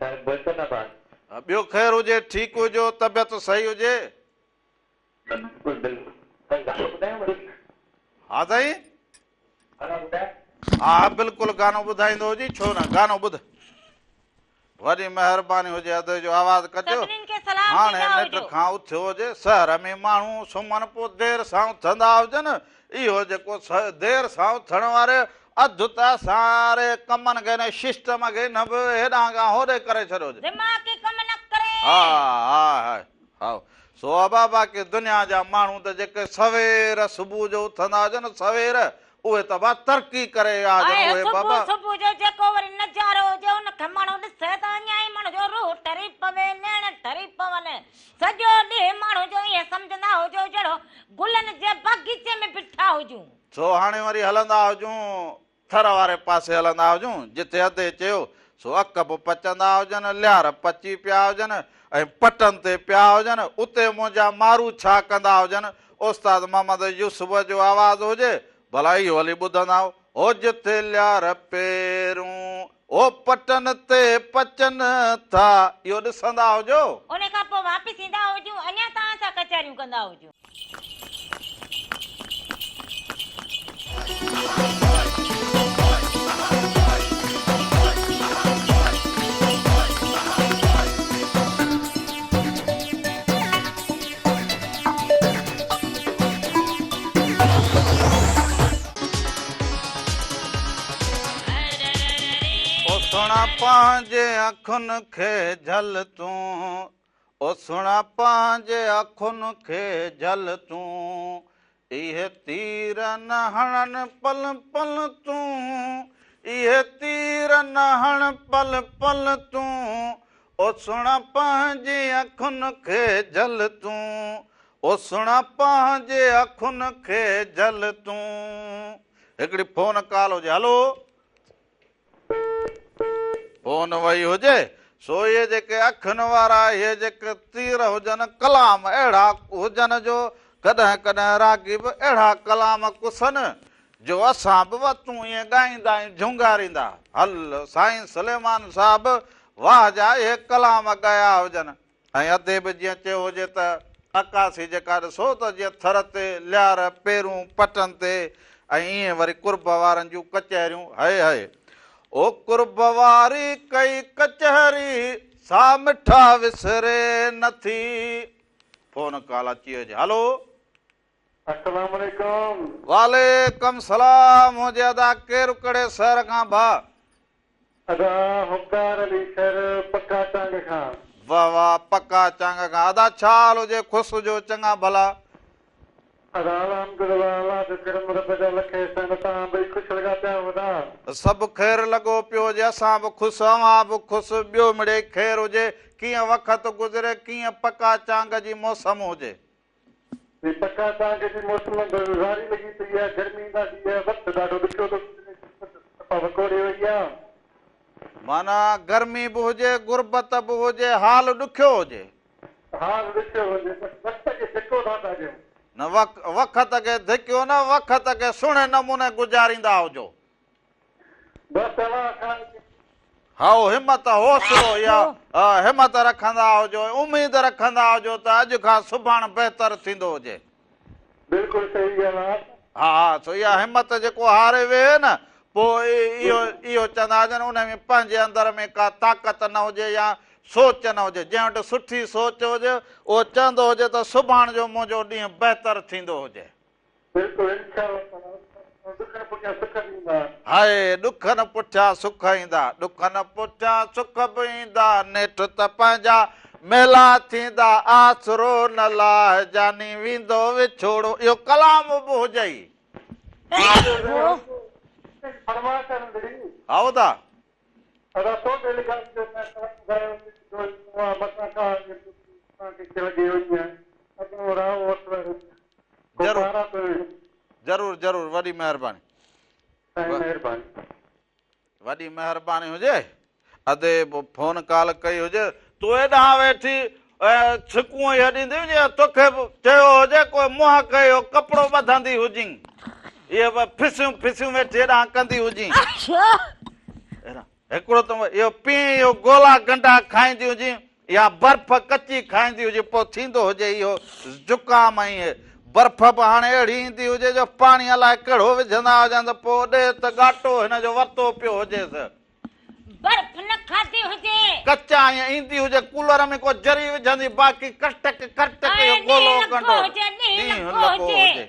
سر گلشن آباد. ٻيو خير هجي ٺيڪ هجو طبيعت صحيح هجي. بلڪل بلڪل سائين گانو ٻڌايو وري. ها سائين. گانو ٻڌايو. ها بلڪل گانو ٻڌائيندو هجي ڇو نه گانو ٻڌ. وڏي مهرباني هجي ادي جو آواز ڪٽيو. سڀنين کي سلام هاڻي ڏيندا ننڊ هجو. کان اٿيو هجي شهر ۾ ماڻهو سمهن پوء دير سان اٿندا هجن اهو جيڪو دير سان اٿڻ واري اڌ ته ساري ڪمن کي نه سسٽم کي نه به هيڏانهن کان هوڏي ڪري ڇڏيو هجي. دماغ ئي ڪم نه ڪري. ها ها ها ها سو ابا باقي دنيا جا ماڻهو ته جيڪي سوير صبح جو اٿندا هجن سوير اهي ته ابا ترقي ڪري ويا هجن آهي اهي صبح بابا. صبح جو جيڪو وري نظارو هجي ان کي ماڻهو ڏسي ته اڃا ئي ماڻهو جو روح ٺري پوي نيڻ ٺري پون سڄو ڏينهن ماڻهو جو ائين سمجهندا هجو جهڙو گلن جي باغيچي ۾ بيٺا هجون. سو هاڻي وري هلندا هجون ٿر واري پاسي هلندا هجون، جتي ادي چيو، سو اڪ به پچندا هجن، ليار پچي پيا هجن ۽ پٽن تي پيا هجن، اتي منهنجا مارو ڇا ڪندا هجن، استاد محمد يوسف جو آواز هجي، ڀلا اهو هلي ٻڌندا هو، جتي ليار پيرون، هو پٽن تي پچن ٿا، اهو ڏسندا هجو. ان کان پوء واپس ايندا هجون، اڃا توهان سان ڪچهريون ڪندا هجون. پنهنجي اکين کي جهل تون، او سهڻا پنهنجي اکين کي جهل تون، اهي تير نه هڻن پل پل تون، اهي تير نه هڻ پل پل تون، او سهڻا پنهنجي اکين کي جهل تون، او سهڻا پنهنجي اکين کي جهل تون. هڪڙي فون ڪال هجي هلو. فون وئي هجي سو اهي جيڪي اکين وارا اهي جيڪي تير هجن ڪلام اهڙا هجن جو ڪڏهن ڪڏهن راڳي به اهڙا ڪلام ڪسن جو اسان به وتون ائين ڳائيندا ۽ جهونگاريندا هل سائين سليمان صاحب واهه جا اهي ڪلام ڳايا هجن ۽ ادي به جيئن چيو هجي ته عڪاسي جيڪا ڏسو ته جيئن ٿر تي ليار پيرون پٽن تي ۽ ائين وري قرب وارن جون ڪچهريون هئي هئي او قرب واري ڪئي ڪچهري سا مٺا وسري نه ٿي. فون ڪال اچي هجي هلو. السلام عليڪم. وعليڪم سلام هجي ادا ڪير ڪهڙي شهر کان ڀاء. ادا حبدار علي شهر پڪا چانگ کان. واه واه پڪا چانگ کان ادا ڇا حال هجي خوش هجو چڱا ڀلا. ادا الحمدلله الله جو ڪرم رب جا لک احسان توهان ٻئي خوش لڳا پيا هوندا. سڀ خير لڳو پيو هجي اسان به خوش اوهان به خوش ٻيو مڙئي خير هجي ڪيئن وقت گذري ڪيئن پڪا چانگ جي موسم هجي. هي پڪا چانگ جي موسم به واري لڳي پئي آ، گرمي ڏاڍي آ، وقت ڏاڍو ڏکيو ٿو گذري، قسمت صفا وڪوڙي وئي آ. معنيٰ گرمي به هجي، غربت به هجي، حال ڏکيو هجي. حال ڏکيو هجي، بس وقت کي ڌڪو ٿا پيا ڏيون. نه وقت کي ڌڪيو نه، وقت کي سهڻي نموني گذاريندا هجو. بس اوهان کان. هائو همت، حوصلو يا همت رکندا هجو ۽ اميد رکندا هجو ته اڄ کان سڀاڻ بهتر ٿيندو هجي. بلڪل صحيح ڳالهه آ. ها ها سو اها همت جيڪو هاري ويهي نه پوء اهو اهو چوندا هجن ان ۾ پنهنجي اندر ۾ ڪا طاقت نه هجي يا سوچ نه هجي جنهن وٽ سٺي سوچ هجي اهو چوندو هجي ته سڀاڻ جو منهنجو ڏينهن بهتر ٿيندو هجي. بلڪل انشاء الله تعالي ڏکن پٺيان سک به ايندا. هاء ڏکن پٺيان سک ايندا، ڏکن پٺيان سک به ايندا، نيٺ ته پنهنجا ميلا ٿيندا، آسرو نه لاهه جاني ويندو وڇوڙو اهو ڪلام به هجئي. فرمائش آ ننڍڙي. هائو ادا. ادا سوڍي لغاري جو ڪنهن ڪلام ڳايو هجي جو توهان متان ڪا توهان کي ڪي لڳي هئي ۽ اڳيون راء اصغر ڪو ضرور پارا پيو هجي. ضرور ضرور وڏي مهرباني. سائين مهرباني. وڏي مهرباني هجي ادي فون ڪال ڪئي هجي تون ايڏانهن ويٺي ڇڪون اهي ڏيندي هجين يا توکي به چيو هجي ڪو منهن کي اهو ڪپڙو ٻڌندي هجين اهي به ڦسيون ڦسيون ويٺي هيڏانهن ڪندي هجين هڪڙو ته اهو پين اهو گولا گنڊا کائيندي هجين يا برف ڪچي کائيندي هجي پوء ٿيندو هجي اهو زڪام ۽ اهي برف به هاڻي اهڙي ايندي هجي جو پاڻي الائي ڪهڙو وجهندا هجن ته پوء ڏي ته ڳاٽو هن جو ورتو پيو هجيس. برف نه کاڌي هجي. ڪچا ائين ايندي هجي ڪولر ۾ ڪو ذري وجهندي باقي ڪرٽڪ ڪرٽڪ اهو گولو ڳنڍو ڏينهن لڳو هجي.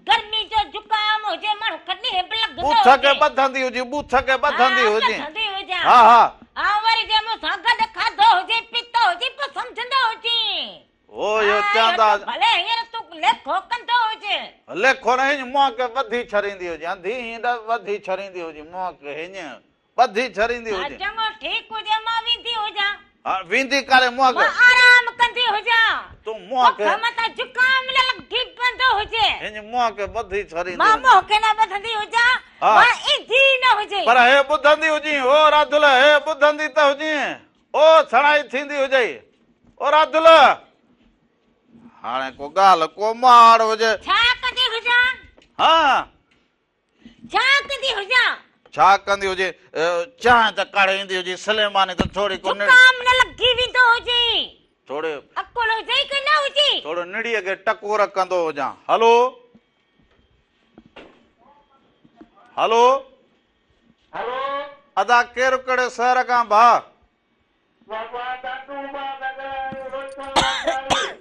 گرمي جو زڪام هجي ماڻهو کي ڏينهن به لڳندو هجي. ٻوٿ کي ٻڌندي هجي ٻوٿ کي ٻڌندي هجي. ها ها. ها وري جي مون سان گڏ کاڌو هجي پيتو هجي پوء سمجهندو هجي. هو اهو چوندا. ڀلي هينئر تون ليکو ڪندو هجين. ليکو نه هينئن منهن کي ٻڌي ڇڏيندي هجين. انڌي هينئن ٻڌي ڇڏيندي هجين منهن کي هينئن ٻڌي ڇڏيندي هجين. چڱو ٺيڪ هجي مان ويندي هجان. ها ويندي ڪاري منهن کي. مان آرام ڪندي هجان. تون منهن کي. توکي متان زڪام نه لڳي پوندو هجي. هينئن منهن کي ٻڌي ڇڏيندي هجين. مان منهن کي نه ٻڌندي هجان. مان ايندي نه هجين. پر هي ٻڌندي هجين. او راڌل هي ٻڌندي ته هجين. او سڻائي ٿيندي هجئي. او راڌل! هاڻي ڪو ڳالهه ڪو مهاڙ هجي. ڇا ڪندي هجان؟ ها. ڇا ڪندي هجان؟ ڇا ڪندي هجي؟ چانهه ته ڪاڙهي ايندي هجي، سليماني ته ٿوري ڪو نڙ. زڪام نه لڳي ويندو هجي. ٿوري. عقل هجئي ڪي نه هجي؟ ٿورو نڙيء کي ٽڪور ڪندو هجان. هلو. هلو. هلو. ادا ڪير ڪهڙي شهر کان ڀاء؟ بابا دادو مان ٿا ڳالهايو روشن لاشاري.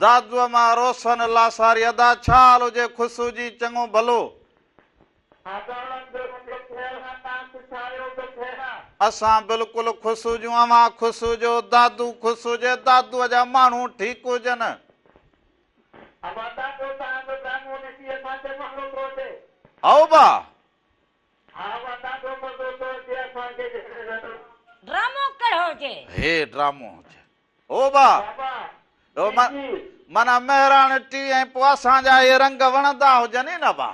دادوء مان روشن لاشاري ادا ڇا حال هجي خوش هجين چڱو ڀلو. ادا الحمدلله خير آ توهان خوش آهيو ته خير آ. اسان بلڪل خوش هجون، اوهان خوش هجو، دادو خوش هجي، دادوء جا ماڻهو ٺيڪ هجن. ابا ڏاڍو توهان جو ڊرامو ڏسي اسان کي مزو ٿو اچي. هائو با. ها ابا ڏاڍو مزو ٿو اچي اسان کي. ڊرامو ڪهڙو هجي. هي ڊرامو هجي. هو با. بابا جي جي. معنيٰ مهراڻ ٽي ۽ پوء اسان جا اهي رنگ وڻندا هجن ئي نه با.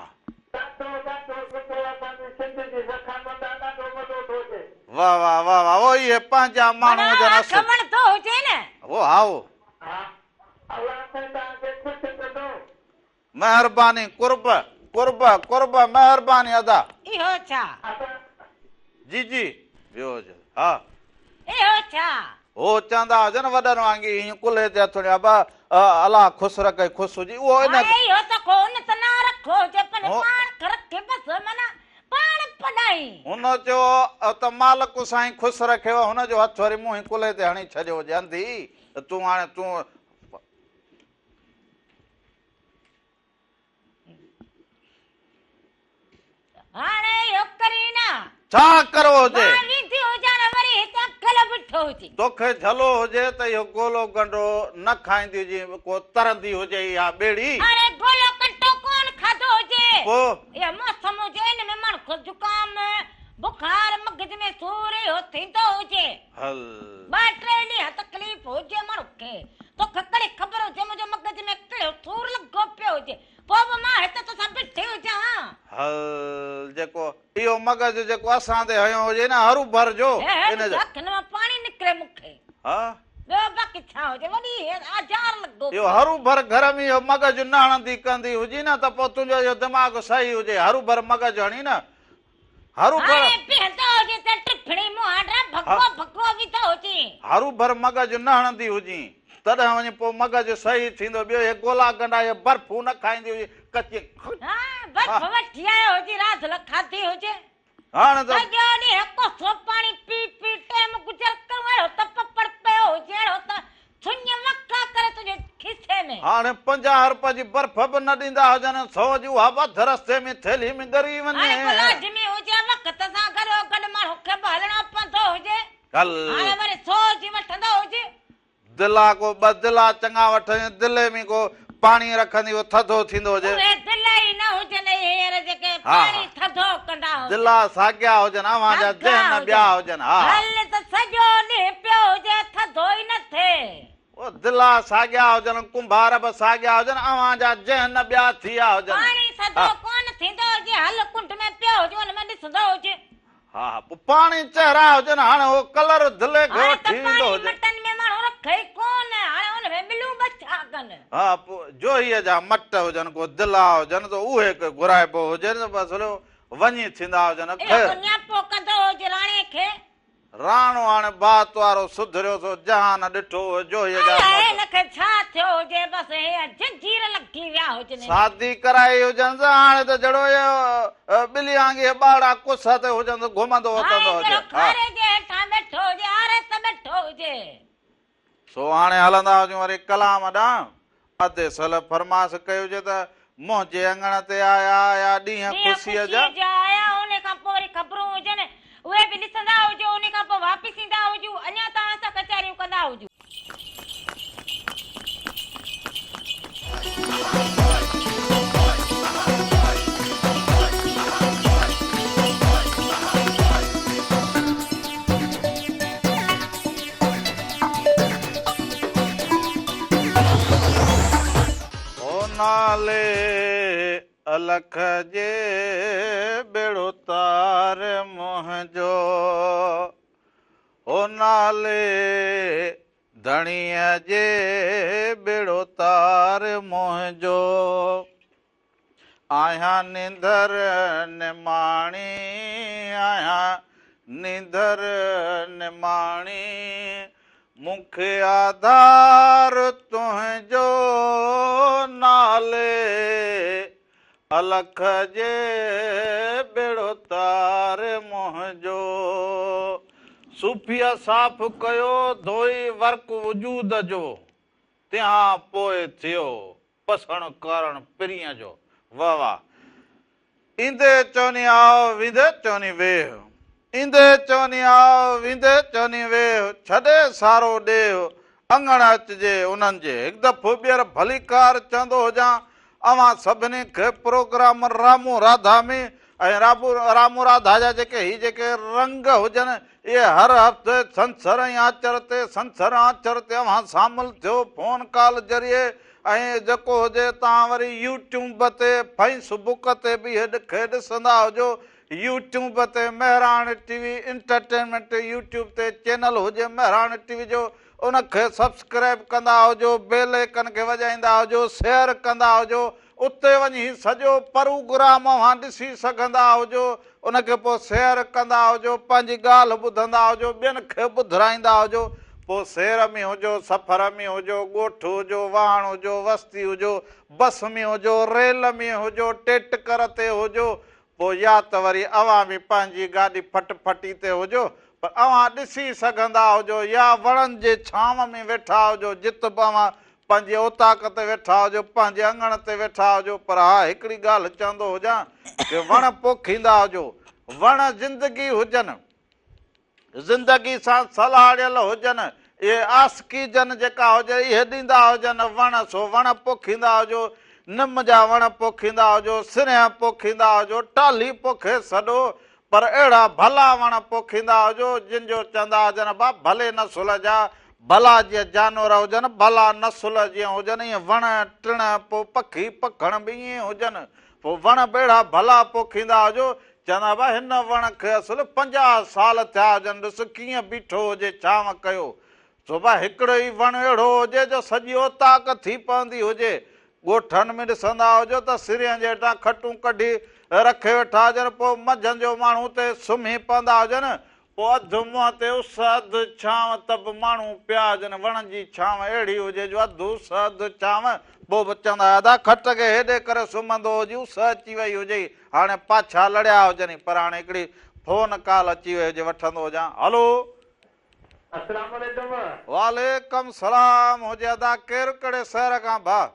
ڏاڍو ڏاڍو سٺو اسان جي سنڌ جي ضخامت آ ڏاڍو مزو ٿو اچي. واه واه واه واه او اهي پنهنجا ماڻهو معنيٰ هجن اک اصل. وڻندو هجي نه. هو هائو. ها الله سائين توهان کي خوش ڪندو. مهرباني قرب قرب قرب مهرباني ادا. اهو ڇا. ادا. جي جي ويو هجي ها. اهو ڇا. هو چوندا هجن وڏن وانگي هيئن ڪلهي تي هٿ هڻي ابا الله خوش رکئي خوش هجي اهو ان. هاڻي اهو ته ڪو ان ته نه رکو هجي پر پاڻ کي رکي بس معنيٰ پاڻ پڏائين. هن چيو ته مالڪ سائين خوش رکيو هن جو هٿ وري مون هين ڪلهي تي هڻي ڇڏيو هجي انڌي ته تون هاڻي تون. هاڻي اهو ڪرين نه. ڇا ڪرو هجي؟ مان ويندي هجان وري هتي اڪيلو بيٺو هجي. توکي جهلو هجي ته اهو گولو ڳنڍو نه کائيندي هجين ڪو ترندي هجي اها ٻيڙي. هاڻي گولو ڪنٽو ڪونه کاڌو هجي. پوء؟ اهو موسم هجي ان ۾ ماڻهو کي زڪام، بخار، مغز ۾ سور اهو ٿيندو هجي. هل. ٻه ٽي ڏينهن تڪليف هجي ماڻهو کي، توکي ڪهڙي خبر هجي منهنجي مغز ۾ ڪهڙو سور لڳو پيو هجي، پوء به مان هت توسان بيٺي هجان ها. هل جيڪو اهو مغز جيڪو اسان تي هنيو هجي نه هروڀر جو هي هي ان جو. اکين مان پاڻي نڪري مون کي. ها. ٻيو باقي ڇا هجي وڏي آزار لڳو اهو پيو. هروڀر گهر ۾ اهو مغز نه هڻندي ڪندي هجي نه ته پوء تنهنجو اهو دماغ صحيح هجي هروڀر مغز هڻي نه هروڀر. هاڻي بيهندو هجين ته ٽڦڻي مهانڊا ڀڳو ڀڳو ويندو هجين. هروڀر مغز نه هڻندي هجين تڏهن وڃي پوء مغز صحيح ٿيندو ٻيو اهي گولا ڳنڍا اهي برفون نه کائيندي هجين ڪچي ها برف وٺي آيو هجين راڌل کاڌي هجي. هاڻي ته. سڄو ڏينهن ڪوسو پاڻي پي پي ٽيم گذر ڪريون اهڙو ته پپڙ پيو هجي اهڙو ته ٿڃ وکا ڪري تنهنجي کيسي ۾. هاڻي 50 رپين جي برف به نه ڏيندا هجن، سئو جي اها به اڌ رستي ۾ ٿيلهي ۾ ڳري وڃي. هاڻي ڪو لازمي هجي، وقت سان گڏوگڏ ماڻهو کي به هلڻو پوندو هجي. هل. هاڻي وري سئو جي وٺندو هجي. دلا ڪو ٻه دلا چڱا وٺندي، دلي ۾ ڪو پاڻي رکندي اهو ٿڌو ٿيندو هجي. اهي دلا ئي نه هجن اهي هينئر جيڪي پاڻي ٿڌو ڪندا هجن. دلا ساڳيا هجن اوهان جا ذهن ٻيا هجن ها. هل ته سڄو ڏينهن پيو هجي ٿڌو ئي نه ٿئي. او دلا ساڳيا هجن ڪنڀار به ساڳيا هجن اوهان جا ذهن ٻيا ٿي ويا هجن. پاڻي ٿڌو ڪونه ٿيندو هجي هل ڪنڊ ۾ پيو هجي ان ۾ ڏسندو هجي. ها ها پوء پاڻي چهرا هجن هاڻي هو ڪلر دلي کي هاڻي ته وٺي ويندو پاڻي هجي. مٽن ۾ ماڻهو رکي ئي ڪونه هاڻي ان ۾ ملون به ڇا ڪن. ها پوء جوهيء جا مٽ هجن ڪو دلا هجن ته اهي ڪي گهرائبو هجي نه بس هليو وڃي ٿيندا هجن اهو خير. ڪو نياپو ڪندو هجي راڻي کي. راڻو هاڻي بات وارو سڌريو سو جهان ڏٺو اهي جوهيء جا الائي مٽ. هن کي ڇا ٿيو هجي بس هينئن جنجير لڳي ويا هجن هن کي. شادي ڪرائي هجنس هاڻي ته جهڙو اهي ٻلي وانگي اهي ٻارڙا ڪس تي هجنس گهمندو هاڻي وتندو هجي جهڙو ها. کاري جي هيٺان ويٺو هجي آري ته ويٺو هجي. سو هاڻي هلندا هجون وري ڪلام ڏانهن. ادي صلح فرماس ڪئي هجي ته منهنجي اڱڻ تي آيا آيا ڏينهن ڏينهن خوشيء جا. خوشيء جا آيا انهي کان پوء وري خبرون هجن اهي به ڏسندا هجو انهي کان پوء واپس ايندا هجو اڃا توهان سان ڪچهريون ڪندا هجو. او نالي الک جي ٻيڙو تار منهنجو او نالي ڌڻيء جي ٻيڙو تار منهنجو آهيان نيندر نماڻي آهيان نيندر نماڻي مون کي آڌار تنهنجو نالي الک جي ٻيڙو تار منهنجو. صوفيء صاف ڪيو ڌوئي ورق وجود جو تنهان پوء ٿيو پسڻ ڪارڻ پرينء جو. واه واه. ايندي چوني آء ويندي چوني ويهه. ايندي چوني آء، ويندي چوني ويهه، ڇڏي سارو ڏيهه، اڱڻ اچجي انهن جي. هڪ دفعو ٻيهر ڀليڪار چوندو هجان اوهان سڀني کي پروگرام رامو راڌا ۾ ۽ رامو راڌا جا جيڪي هي جيڪي رنگ هجن اهي هر هفتي ڇنڇر ۽ آچر تي ڇنڇر آچر تي اوهان شامل ٿيو فون ڪال ذريعي ۽ جيڪو هجي توهان وري يوٽيوب تي فيس بڪ تي به اهي کي ڏسندا هجو يوٽيوب تي Mehran T V entertainment YouTube تي چينل هجي مهراڻ ٽي وي جو ان کي سبسڪرائب ڪندا هجو بيل آئيڪن کي وڄائيندا هجو شيئر ڪندا هجو اتي وڃي هي سڄو پروگرام اوهان ڏسي سگهندا هجو ان کي پوء شيئر ڪندا هجو پنهنجي ڳالهه ٻڌندا هجو ٻين کي ٻڌرائيندا هجو پوء سير ۾ هجو سفر ۾ هجو ڳوٺ هجو واهڻ هجو وستي هجو بس ۾ هجو ريل ۾ هجو ٽيٽڪر تي هجو پوء يا ته وري اوهان به پنهنجي گاڏي ڦٽ ڦٽي تي هجو، پر اوهان ڏسي سگهندا هجو يا وڻن جي ڇانو ۾ ويٺا هجو، جت به اوهان پنهنجي اوطاق تي ويٺا هجو، پنهنجي اڱڻ تي ويٺا هجو، پر ها هڪڙي ڳالهه چوندو هجان ڪي وڻ پوکيندا هجو، وڻ زندگي هجن. زندگي سان سلهاڙيل هجن، اهي آسڪيجن جيڪا هجي اهي ڏيندا هجن، وڻ سو وڻ پوکيندا هجو، نم جا وڻ پوکيندا هجو، سرينهن پوکيندا هجو، ٽالهي پوکي سڏو، پر اهڙا ڀلا وڻ پوکيندا هجو، جن جو چوندا هجن ابا ڀلي نسل جا، ڀلا جيئن جانور هجن، ڀلا نسل جيئن هجن، ائين وڻ ٽڻ پوء پکي پکڻ به ائين هجن، پوء وڻ به اهڙا ڀلا پوکيندا هجو، چوندا هئا هن وڻ کي اصل 50 سال ٿيا هجن، ڏس ڪيئن بيٺو هجي ڇانو ڪيو. سو ڀا هڪڙو ئي وڻ اهڙو هجي جو سڄي اوطاق ٿي پوندي هجي. ڳوٺن ۾ ڏسندا هجو ته سرين جي هيٺان کٽون ڪڍي رکي ويٺا هجن، پوء منجهند جو ماڻهو اتي سمهي پوندا هجن، پوء اڌ منهن تي اس اڌ ڇانو ته به ماڻهو پيا هجن، وڻن جي ڇانو اهڙي هجي جو اڌ اس اڌ ڇانو، پوء به چوندا هئا ادا کٽ کي هيڏي ڪري سمهندو هجي اس اچي وئي هجئي، هاڻي پاڇا لڙيا هجنئي، پر هاڻي هڪڙي فون ڪال اچي وئي هجي وٺندو هجان، هلو. السلام عليڪم. وعليڪم سلام هجي ادا ڪير ڪهڙي شهر کان ڀاء.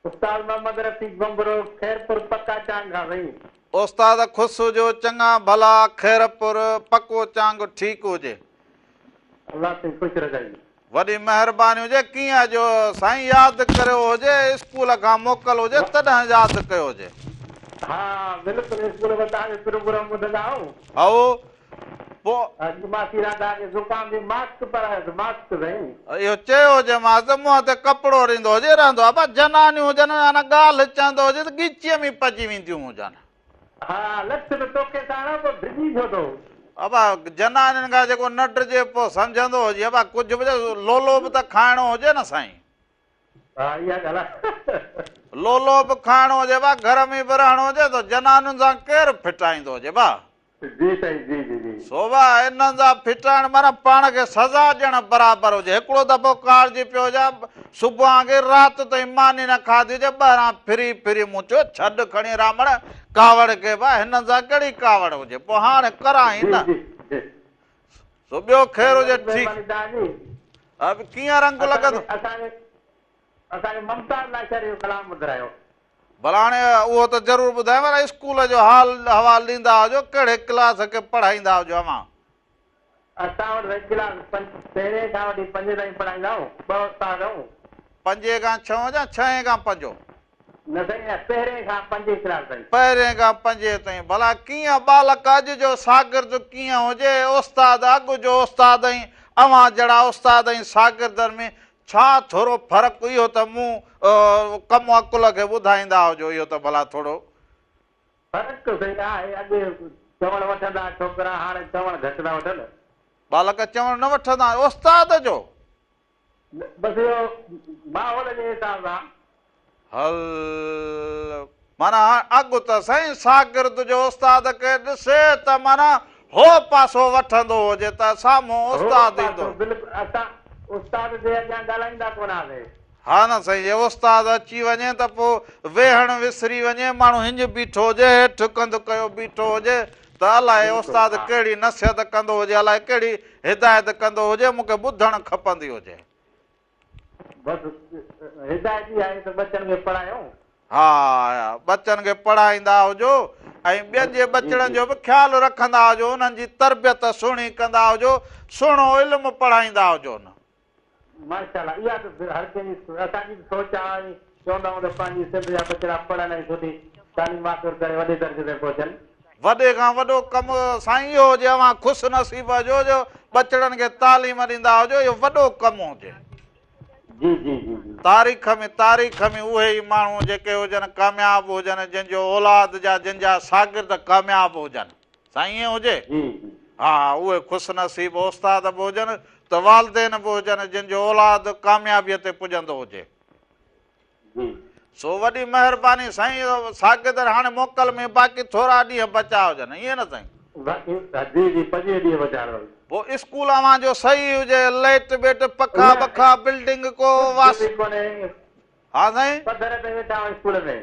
استاد محمد رفيق ڀنڀرو خيرپور پڪا چانگ کان سائين. استاد خوش هجو چڱا ڀلا خيرپور پڪو چانگ ٺيڪ هجي. الله سائين خوش رکائي. وڏي مهرباني هجي ڪيئن اڄ سائين ياد ڪريو هجي اسڪول کان موڪل هجي تڏهن ياد ڪيو هجي. ها بلڪل اسڪول ۾ توهان جو پروگرام ٻڌندا آهيون. هائو پوء. اڄ ماسي راڌا کي زڪام ٿي ماسڪ پارايس ماسڪ سائين. اهو چيو هجيمانس ته منهن تي ڪپڙو ريندو هجي رهندو ابا جنانيون هجن انا ڳالهه چوندو هجي ته ڳچيء ۾ پئجي وينديون هجن. ها لڇ ته توکي ساڻا پوء ڊڄي ڇو ٿو. ابا جنانين کان جيڪو نه ڊڄي پوء سمجهندو هجي ابا ڪجهه به لولو به ته کائڻو هجي نه سائين. ها اها ڳالهه آهي. لولو به کائڻو هجي ابا گهر ۾ به رهڻو هجي ته جنانين سان ڪير ڦٽائيندو هجي ابا. جي سائين جي جي جي. سو ڀاء انهن سان ڦٽائڻ معنيٰ پاڻ کي سزا ڏيڻ برابر هجي. هڪڙو دفعو ڪاڙجي پيو هجان، صبح کان رات تائين ماني نه کاڌي هجي، ٻاهران ڦري ڦري مون چيو ڇڏ کڻي رامڻ ڪاوڙ کي ڀاء هنن سان ڪهڙي ڪاوڙ هجي، پوء هاڻ ڪران ئي نه. سو ٻيو خير هجي ٺيڪ. ڪيئن رنگ لڳندو. اسان کي ممتاز لاشاري جو ڪلام ٻڌرايو. ڀلا هاڻي اهو ته ضرور ٻڌايو پر اسڪول جو حال احوال ڏيندا هجو ڪهڙي ڪلاس کي پڙهائيندا هجو اوهان. اسان وٽ سائين ڪلاس پهرين کان وٺي پنجين تائين پڙهائيندا آهيون ٻه استاد آهيون. پنجين کان ڇهون يا ڇهين کان پنجون؟ نه سائين پهرين کان پنجين ڪلاس تائين. پهرين کان پنجين تائين ڀلا ڪيئن ٻالڪ اڄ جو شاگرد ڪيئن هجي استاد اڳ جو استاد ۽ اوهان جهڙا استاد ۽ شاگردن ۾ ڇا ٿورو فرق اهو ته مون ڪم عقل کي ٻڌائيندا هجو اهو ته ڀلا ٿورو. فرق سائين آهي اڳي چوڻ وٺندا ڇوڪرا هاڻي چوڻ گهٽ ٿا وٺن. ٻالڪ چوڻ نه وٺندا استاد جو. بس اهو ماحول جي حساب سان. هل معنيٰ هاڻ اڳ ته سائين شاگرد جو استاد کي ڏسي ته معنيٰ هو پاسو وٺندو هجي ته سامهون استاد ايندو. هو پاسو بلڪل اسان استاد جي اڳيان ڳالهائيندا ڪونه هئاسين. ها نه سائين جي استاد اچي وڃي ته پوء ويهڻ وسري وڃي ماڻهو هنج بيٺو هجي هيٺ ڪنڌ ڪيو بيٺو هجي ته الائي استاد ڪهڙي نصيحت ڪندو هجي الائي ڪهڙي هدايت ڪندو هجي مون کي ٻڌڻ کپندي هجي. بس هدايت اها آهي ته ٻچن کي پڙهايو. ها ٻچن کي پڙهائيندا هجو ۽ ٻين جي ٻچڙن جو به خيال رکندا هجو انهن جي تربيت سهڻي ڪندا هجو سهڻو علم پڙهائيندا هجو نه. ماشاءالله اها ته هر ڪنهن جي اسان جي به سوچ آ ۽ چوندا آهيون ته پنهنجي سنڌ جا ٻچڙا پڙهن ۽ سٺي تعليم حاصل ڪري وڏي درجي تائين پهچن. وڏي کان وڏو ڪم سائين اهو هجي اوهان خوش نصيب هجو جو ٻچڙن کي تعليم ڏيندا هجو اهو وڏو ڪم هجي. جي جي جي جي. تاريخ ۾ تاريخ ۾ اهي ئي ماڻهو جيڪي هجن ڪامياب هجن جن جو اولاد جا جن جا شاگرد ڪامياب هجن سائين ائين هجي؟ جي جي. ها اهي خوش نصيب استاد به هجن ته والدين به هجن جن جو اولاد ڪاميابيء تي پڄندو هجي. جي. سو وڏي مهرباني سائين شاگرد هاڻي موڪل ۾ باقي ٿورا ڏينهن بچا هجن ائين نه سائين. باقي جي جي 25 ڏينهن بچا آهن. پوء اسڪول اوهان جو صحيح هجي لئٽ ٻيٽ پکا بکا بلڊنگ ڪو واس. ڪجهه به ڪونهي. ها سائين. پڌر تي ويٺا آهيون اسڪول ۾.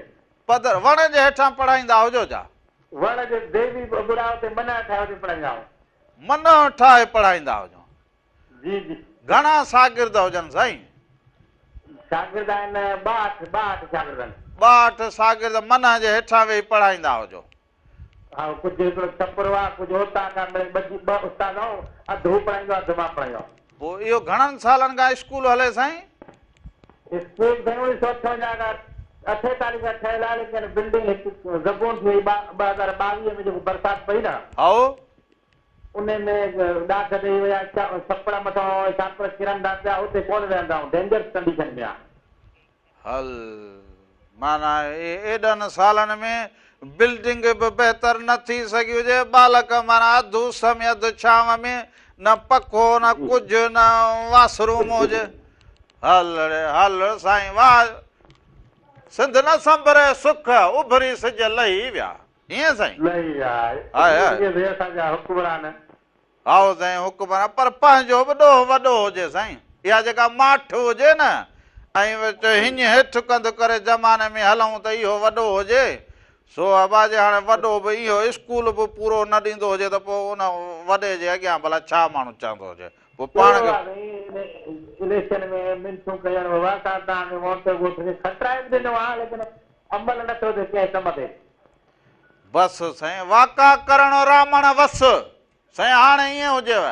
پڌر وڻ جي هيٺان پڙهائيندا هجو ڇا. وڻ جي ديوي ٻڙا اتي منهه ٺاهي اتي پڙهائيندا آهيون. منهه ٺاهي پڙهائيندا هجو. جي جي. گهڻا شاگرد هجن سائين؟ شاگرد آهن 62، 62 شاگرد آهن. 62 شاگرد منهه جي هيٺان ويهي پڙهائيندا هجو. ها ڪجهه هڪڙو ڇپرو آهي ڪجهه اوطاق آهي مڙئي ٻه ٻه استاد آهيون اڌ هو پڙهائيندو آهي اڌ مان پڙهائيندو آهيان. پوء اهو گهڻن سالن کان اسڪول هلي سائين؟ اسڪول سائين 1958 کان 48 کان ٺهيل آهي ليڪن بلڊنگ هڪ زبون ٿي وئي 2022 ۾ جيڪو برسات پئي نه. هائو. انهي ۾ ڏاگهه ڏئي ويا، ڇپڙ مٿان ڇاپر ڪرن ٿا پيا، اتي ڪونه ويهندا آهيون، ڊينجرس ڪنڊيشن ۾ آ. هل معنيٰ ايڏن سالن ۾ بلڊنگ به بهتر نه ٿي سگهي هجي، ٻالڪ معنيٰ اڌ اس ۾ اڌ ڇانو ۾ نه پکو نه ڪجهه نه واس روم هجي. هل ڙي هل سائين واهه سنڌ نه سنڀري سک اڀري سج لهي ويا. ائين سائين؟ لهي ويا ائين سائين اسان جا حڪمران. هائو سائين حڪمران پر پنهنجو به ڏوهه وڏو هجي سائين اها جيڪا ماٺ هجي نه ۽ هڃ هيٺ ڪنڌ ڪري زماني ۾ هلون ته اهو وڏو هجي سو ابا جي هاڻي وڏو به اهو اسڪول به پورو نه ڏيندو هجي ته پوء ان وڏي جي اڳيان ڀلا ڇا ماڻهو چوندو هجي پوء پاڻ کي. اليڪشن ۾ منٿون ڪيون بابا اسان توهان کي ووٽ ڳوٺ کي کٽرائي به ڏنو آهي ليڪن عمل نه ٿو ٿئي ڪنهن ڪم تي. بس سائين واڪا ڪرڻ رامڻ وس سائين هاڻي ائين هجيو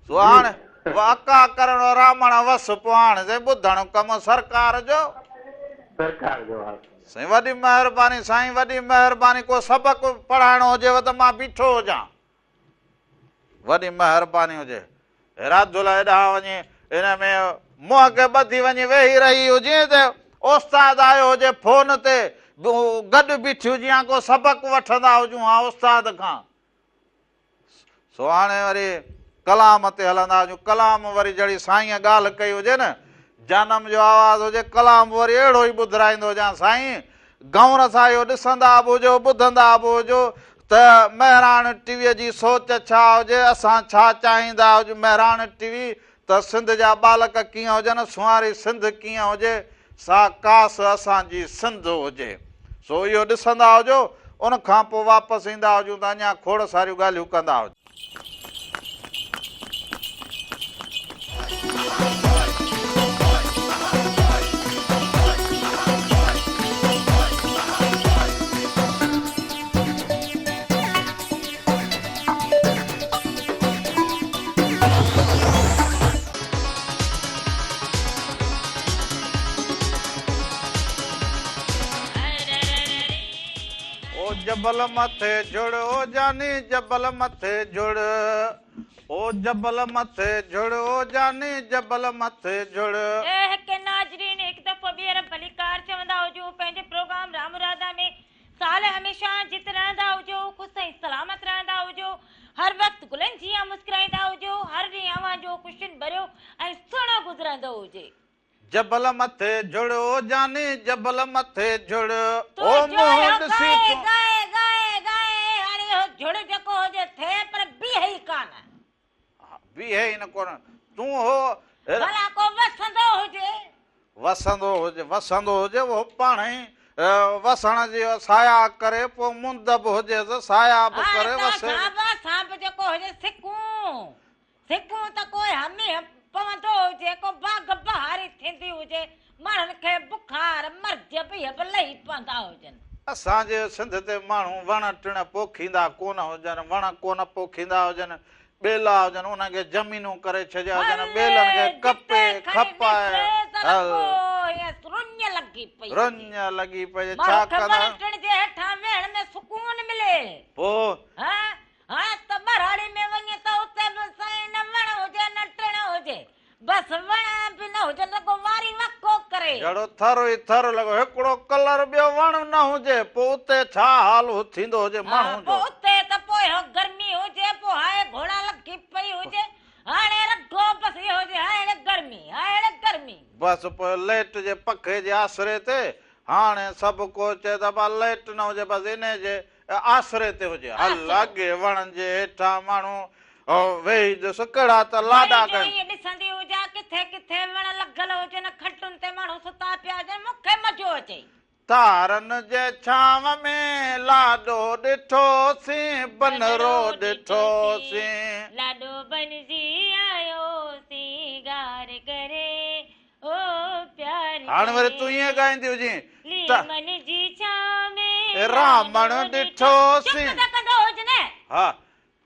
سو هاڻي واڪا ڪرڻ رامڻ وس پوء هاڻي سائين ٻڌڻ ڪم سرڪار جو. سرڪار جو ها. سائين وڏي مهرباني سائين وڏي مهرباني ڪو سبق پڙهائڻو هجيو ته مان بيٺو هجان. وڏي مهرباني هجي. راڌل هيڏانهن وڃي ان ۾ منهن کي ٻڌي وڃي ويهي رهي هجين ته استاد آيو هجي فون تي گڏ بيٺي هجين ها ڪو سبق وٺندا هجون ها استاد کان. سو هاڻي وري ڪلام تي هلندا هجون ڪلام وري جهڙي سائينء ڳالهه ڪئي هجي نه جانم جو آواز هجي ڪلام به وري اهڙو ئي ٻڌرائيندو هجان سائين غور سان اهو ڏسندا به هجو ٻڌندا به هجو ته مهراڻ ٽي ويء جي سوچ ڇا هجي، اسان ڇا چاهيندا هجون، مهراڻ ٽي وي ته سنڌ جا ٻالڪ ڪيئن هجن، سنواري سنڌ ڪيئن هجي، سا ڪاس اسان جي سنڌ هجي. سو اهو ڏسندا هجو، ان کان پوء واپس ايندا هجون ته اڃا کوڙ ساريون ڳالهيون ڪندا هجون. او جبل مٿي جڙ او جاني جبل مٿي جڙ او جبل مٿي جڙ او جاني جبل مٿي جڙ. اي حق ناظرين هڪ دفعو ٻيهر ڀليڪار چوندا هجون پنهنجي پروگرام رام راڌا ۾ سال هميشه جت رهندا هجو خوش ۽ سلامت رهندا هجو هر وقت گلن جيان مسڪرائيندا هجو هر ڏينهن اوهان جو خوشين ڀريو ۽ سهڻو گذرندو هجي. جبل مٿي جڙ او جاني جبل مٿي جڙ او منهن جو اهو ڏسي ڳائي تون. ڳائي ڳائي ڳائي هاڻي اهو جڙ جيڪو هجي ٿئي پر بيهي ئي ڪانه. بيهي ئي نه ڪونه تون هو. ڀلا ڪو وسندو هجي. وسندو هجي وسندو هجي اهو پاڻهي وسڻ جي سايا ڪري پوء مند به هجيس سايا به هاڻي ڪري تان وسي. سانب سانب جيڪو هجي سڪون سڪون ته ڪو همينهن پوندو هجي، ڪو باغ بهاري ٿيندي هجي، ماڻهن کي بخار، مرض به اهي به لهي پوندا هجن. اسان جي سنڌ تي ماڻهو وڻ ٽڻ پوکيندا ڪونه هجن، وڻ ڪونه پوکيندا هجن، ٻيلا هجن انهن کي زمينون ڪري ڇڏيا هجن، ٻيلن کي ڪپي کپائي هل. رڃ لڳي پئي هجي. رڃ لڳي پئي هجي ڇا ڪندا. ماڻهو کي وڻ ٽڻ جي هيٺان ويهڻ ۾ سڪون ملي. پوء. ها ها ته ٻهراڙي ۾ وڃ ته اتي به سائين نه وڻ هجي نه ٽڻ هجي. بس وڻ به نه هجن رڳو واري وڪو ڪري. جهڙو ٿر ئي ٿر لڳو هڪڙو ڪلر ٻيو وڻ نه هجي پوء اتي ڇا حال ٿيندو هجي ماڻهو جو. پوء اتي ته پوء هو گرمي هجي پوء هاء گهوڙا لڳي پئي هجي هاڻي رڳو بس اهو هجي هاء گرمي هاء گرمي. بس پوء ليٽ جي پکي جي آسري تي هاڻي سڀ ڪو چئي ته ابا ليٽ نه هجي بس انهي جي آسري تي هجي. هل اڳي وڻن جي هيٺان ماڻهو ويهي ڏس ڪهڙا ته لاڏا وري جو ڪن. ائين ڏسندي هجان ڪٿي ڪٿي وڻ لڳل هجن کٽن تي ماڻهو ستا پيا هجن مون کي مزو اچي. تارن جي ڇانو ۾ لاڏو ڏٺوسين بنرو ڏٺوسين. لاڏو بنجي آيو سينگار ڪري او پيار هاڻ وري تون ائين ڳائيندي هجين ته. ليمن جي ڇانو ۾ رامڻ ڏٺوسين. چپ ته ڪندو هج نه. ها.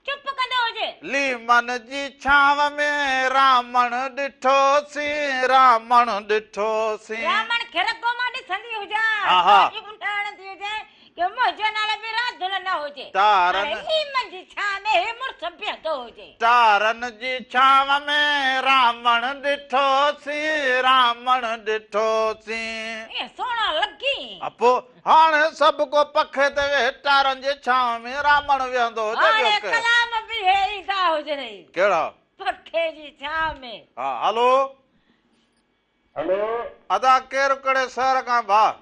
چپ ڪندو هج. ليمن جي ڇانو ۾ رامڻ ڏٺوسين رامڻ ڏٺوسين. رامڻ کي رڳو مان ڏسندي هجان. ها ها. ڪاٺيون نه هڻندي هجين ڪي منهنجو نالو به راڌل نه هجي. تارن. هاڻي ليمن جي ڇانو ۾ هي مڙس بيهندو هجي. تارن جي ڇانو ۾ رامڻ ڏٺوسين رامڻ ڏٺوسين. اي سهڻا لڳين. پوء هاڻي سڀ ڪو پکي تي ويهي ٽارن جي ڇانو ۾ رامڻ ويهندو هجي ٻيو هاڻي ڪير. ڪلام به هي ايندا هجنئي. ڪهڙا. پکي جي ڇانو ۾. ها هلو. هلو. ادا ڪير ڪهڙي شهر کان ڀاء.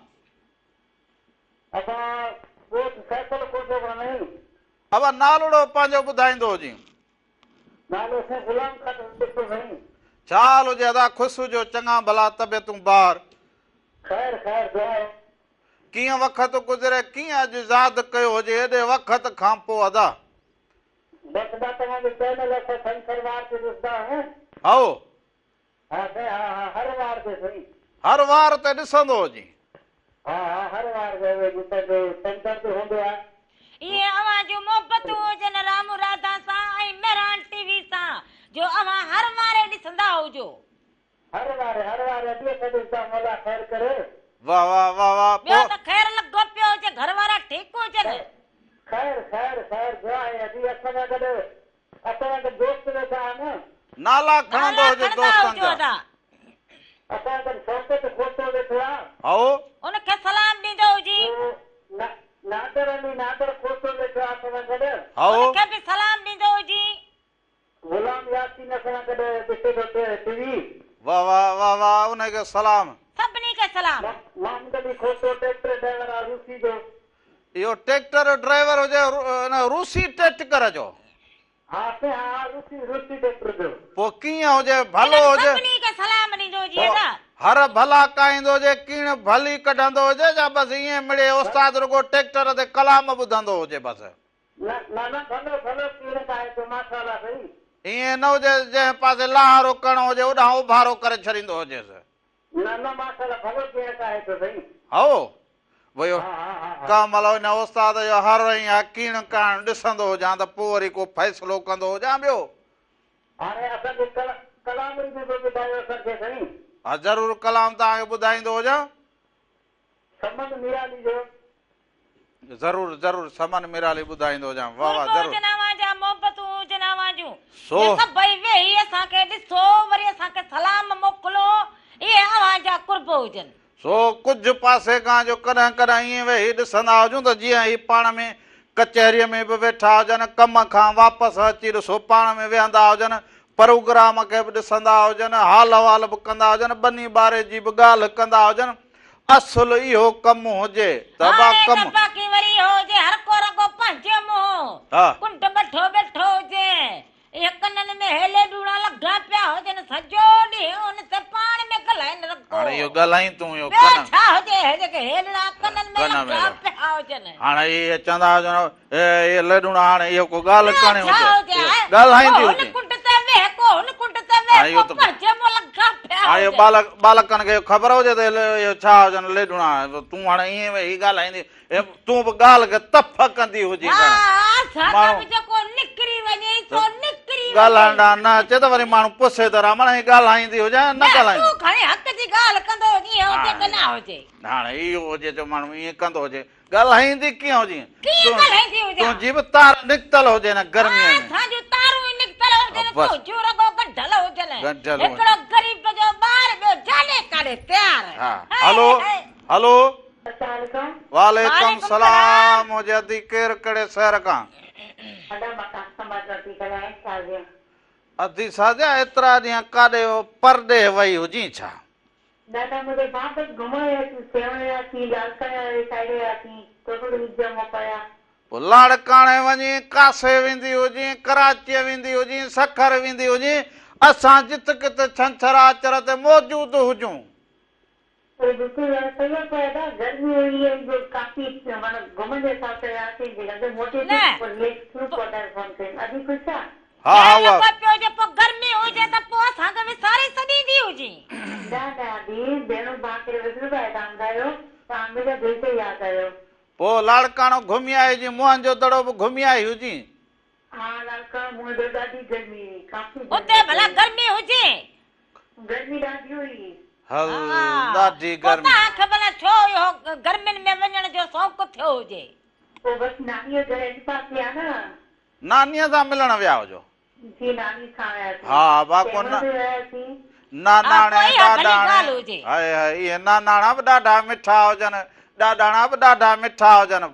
اسان ڳوٺ سيفل کوسو کان آهيون. ابا نالوڙو پنهنجو ٻڌائيندو هجين. نالو سائين غلام قادر ڏتو سائين. ڇا حال هجي ادا خوش هجو چڱا ڀلا طبيعتون بار. خير خير دعا آهي. ڪيئن وقت گذري ڪيئن اڄ ياد ڪيو هجي ايڏي وقت کان پو ادا. بس ادا توهان جو چينل اسان ڇنڇر وار تي ڏسندا آهيون. هائو. ها سائين ها ها هر وار تي سائين. هر وار تي ڏسندو هجين. ها ها هر وار تي اهي جتي به ڇنڇر تي هوندو آهي. اهي اوهان جون محبتون هجن رامو راڌا سان ۽ مهراڻ ٽي وي سان جو اوهان هر واري ڏسندا هجو. هر واري هر واري اڄ اسان ڏسندا مولا خير ڪري. واه واه واه واه ٻيو پو. ته خير لڳو پيو هجي گهر وارا ٺيڪ هجن. خير خير خير دعا آهي ادي اسان سان گڏ اسان سان گڏ دوست ويٺا آهن. نالا کڻندو نالا هجي کڻندا دوستن هجو جا. ادا. اسان سان گڏ شوڪت کوسو ويٺو آ. هائو. ان کي سلام ڏيندو هجي. ٻيو نادر علي نادر کوسو ويٺو آ اسان سان گڏ. هائو. ان کي به سلام ڏيندو هجي. غلام ياسين اسان سان گڏ ڏسي ٿو ٽي وي. واه واه واه واه انهي کي سلام. سڀني کي سلام. محمد علي کوسو ٽيڪٽر ڊرائيور آ روسي جو. اهو ٽيڪٽر ڊرائيور هجي ان روسي ٽيٽڪر جو. ها سائين ها ها روسي روسي ٽيڪٽر جو. پوء ڪيئن هجي ڀلو انهن هجي. سڀني کي سلام ڏيندو هجي ادا. هر ڀلا ڪاهيندو هجي ڪيڻ ڀلي ڪڍندو هجي يا بس ائين مڙئي استاد رڳو ٽيڪٽر تي ڪلام ٻڌندو هجي بس. نه نه نه ڀلو ڀلو ڪيڻ ڪاهي ٿو ماشاءالله سائين. ائين نه هجي جنهن پاسي لاهارو ڪرڻو هجي اوڏانهن اڀارو ڪري ڇڏيندو هجيس. نه نه ماشاءالله ڀلو ڪيڻ ڪاهي ٿو سائين. هائو ويو ها ها ها ها. ڪنهن مهل ان استاد جو هر ۽ يا ڪيڻ ڪاهڻ ڏسندو هجان ته پوء وري ڪو فيصلو ڪندو هجان ٻيو. هاڻي اسان کي ڪلام به به ٻڌايو اسان کي سائين. ها ضرور ڪلام توهان کي ٻڌائيندو هجان. سمن ميرالي جو. ضرور ضرور سمن ميرالي ٻڌائيندو هجان واه واه قرب ضرور. هجن اوهان جا محبتون هجن اوهان جون سو. جي سڀئي ويهي اسان کي ڏسو وري اسان کي سلام موڪلو اهي اوهان جا قرب هجن. سو ڪجهه پاسي کان جو ڪڏهن ڪڏهن ائين ويهي ڏسندا هجون ته جيئن هي پاڻ ۾ ڪچهريء ۾ به ويٺا هجن، ڪم کان واپس اچي ڏسو پاڻ ۾ ويهندا هجن، پروگرام کي به ڏسندا هجن، حال احوال به ڪندا هجن، ٻني ٻاري جي به ڳالهه ڪندا هجن، اصل اهو ڪم هجي ته ابا هاڻي ڪم. ته باقي وري اهو هجي هر ڪو رڳو پنهنجي منهن ڪنڊ ٻٺو ويٺو هجي. اهي ڪنن ۾ هيلي ڏوڻا لڳا پيا هجن سڄو ڏينهن ان تي پاڻ ۾ ڳالهائين رڳو. هاڻي اهو ڳالهائين تون اهو ٻيو ڪنن. ڇا هجي اهي جيڪي هيلڙا ڪنن ۾ ڪن ۾ لڳا پيا هجن. هاڻي اهي چوندا هجن اي اهي ليڏوڻا هاڻي اهو ڪو ڳالهه ٻيو ڪرڻي ڇا هجي هجي ڳالهائيندي ڪو هن هجي. ڪنڊ تي ويهه ڪو هن ڪنڊ تي ويهه. هلي پوء پنهنجي منهن لڳا پيا هجن. اهو ٻالڪ ٻالڪن کي خبر هجي ته اهو ڇا هجن ليڏوڻا تون هاڻي ائين ويهي ڳالهائيندي تون به ڳالهه کي تف ڪندي هجين ها اسان به جيڪو نڪري وڃي سو نڪري وڃي. ڳالهائڻ ڏانهن نه اچي ته وري ماڻهو پڇي ته رامڻ هي ڳالهائيندي هجي يا نه ڳالهائيندي. تون کڻي حق جي ڳالهه ڪندو هجين هجي ته نه هجي. هاڻي اهو هجي جو ماڻهو ائين ڪندو هجي ڳالهائيندي ڪيئن هجين؟ ڪيئن ڳالهائيندي هجان؟ تنهنجي به تار نڪتل هجي نه گرميء ۾. ها اسان جون تارون ئي نڪتل هجن، تنهنجون رڳو ڳنڍل هجن. ڳنڍيل هجن. هڪڙو غريب جو ٻار ٻيو جالي ڪاڙهي تيار. ها هلو هلو. السلام عليڪم. وعليڪم سلام هجي ادي ڪير ڪهڙي شهر کان؟ ادا مان قاسم آباد مان ٿي ڳالهايان سازيا. ادي سازيا ايترا ڏينهن ڪاڏي پرڏيهه وئي هجين ڇا؟ نه نه منهنجي ڀاء بس گهمڻ وياسين سيوهڻ وياسين لاڙڪاڻي واري سائيڊ وياسين ٿورو عيد جو موقعو آيا. پوء لاڙڪاڻي وڃين، ڪاسي ويندي هجين، ڪراچيء ويندي هجين، سکر ويندي هجين، اسان جت ڪٿ ڇنڇر آچر تي موجود هجون. اهو بلڪل يار صحيح آ پر ادا گرمي هئي ۽ جو ڪافي معنيٰ گهمڻ جي حساب سان وياسين جي لڳي موٽي اچون نه پوء رليڪس ٿيون پوء ادا کي فون ڪيم ادي خوش آ. ها ها خير اها. لڳو پيو هجي پوء گرمي هجي ته پوء اسان کي وساري ڇڏيندي هجين. نه نه ادي ڀيڻون ڀاء ڪري وسربو آهي تان ٻڌايو تان هميشه دل تي ياد آهيو. پوء لاڙڪاڻو گهمي آئي هجين موهن جو دڙو به گهمي آئي هجين. ها لاڙڪاڻو موهن جو ڏاڍي گرمي هئي ڪافي گرمي اتي ڀلا گرمي هجي. گرمي ڏاڍي هئي. هل ڏاڍي پوء گرمي. توهان کي ڀلا ڇو اهو گرمين ۾ وڃڻ جو شوق ٿيو هجي. پوء بس نانيء جو گهر هن پاسي آ نه. نانيء سان ملڻ ويا هجو. جي ناني سان وياسين. ها باقو سيوهڻ به وياسين. ناناڻي ها پوء اها ڀلي ڏاڏاڻي ڳالهه هجي. هائي هائي اهي ناناڻا به ڏاڍا مٺا هجن ڏاڏاڻا به ڏاڍا مٺا هجن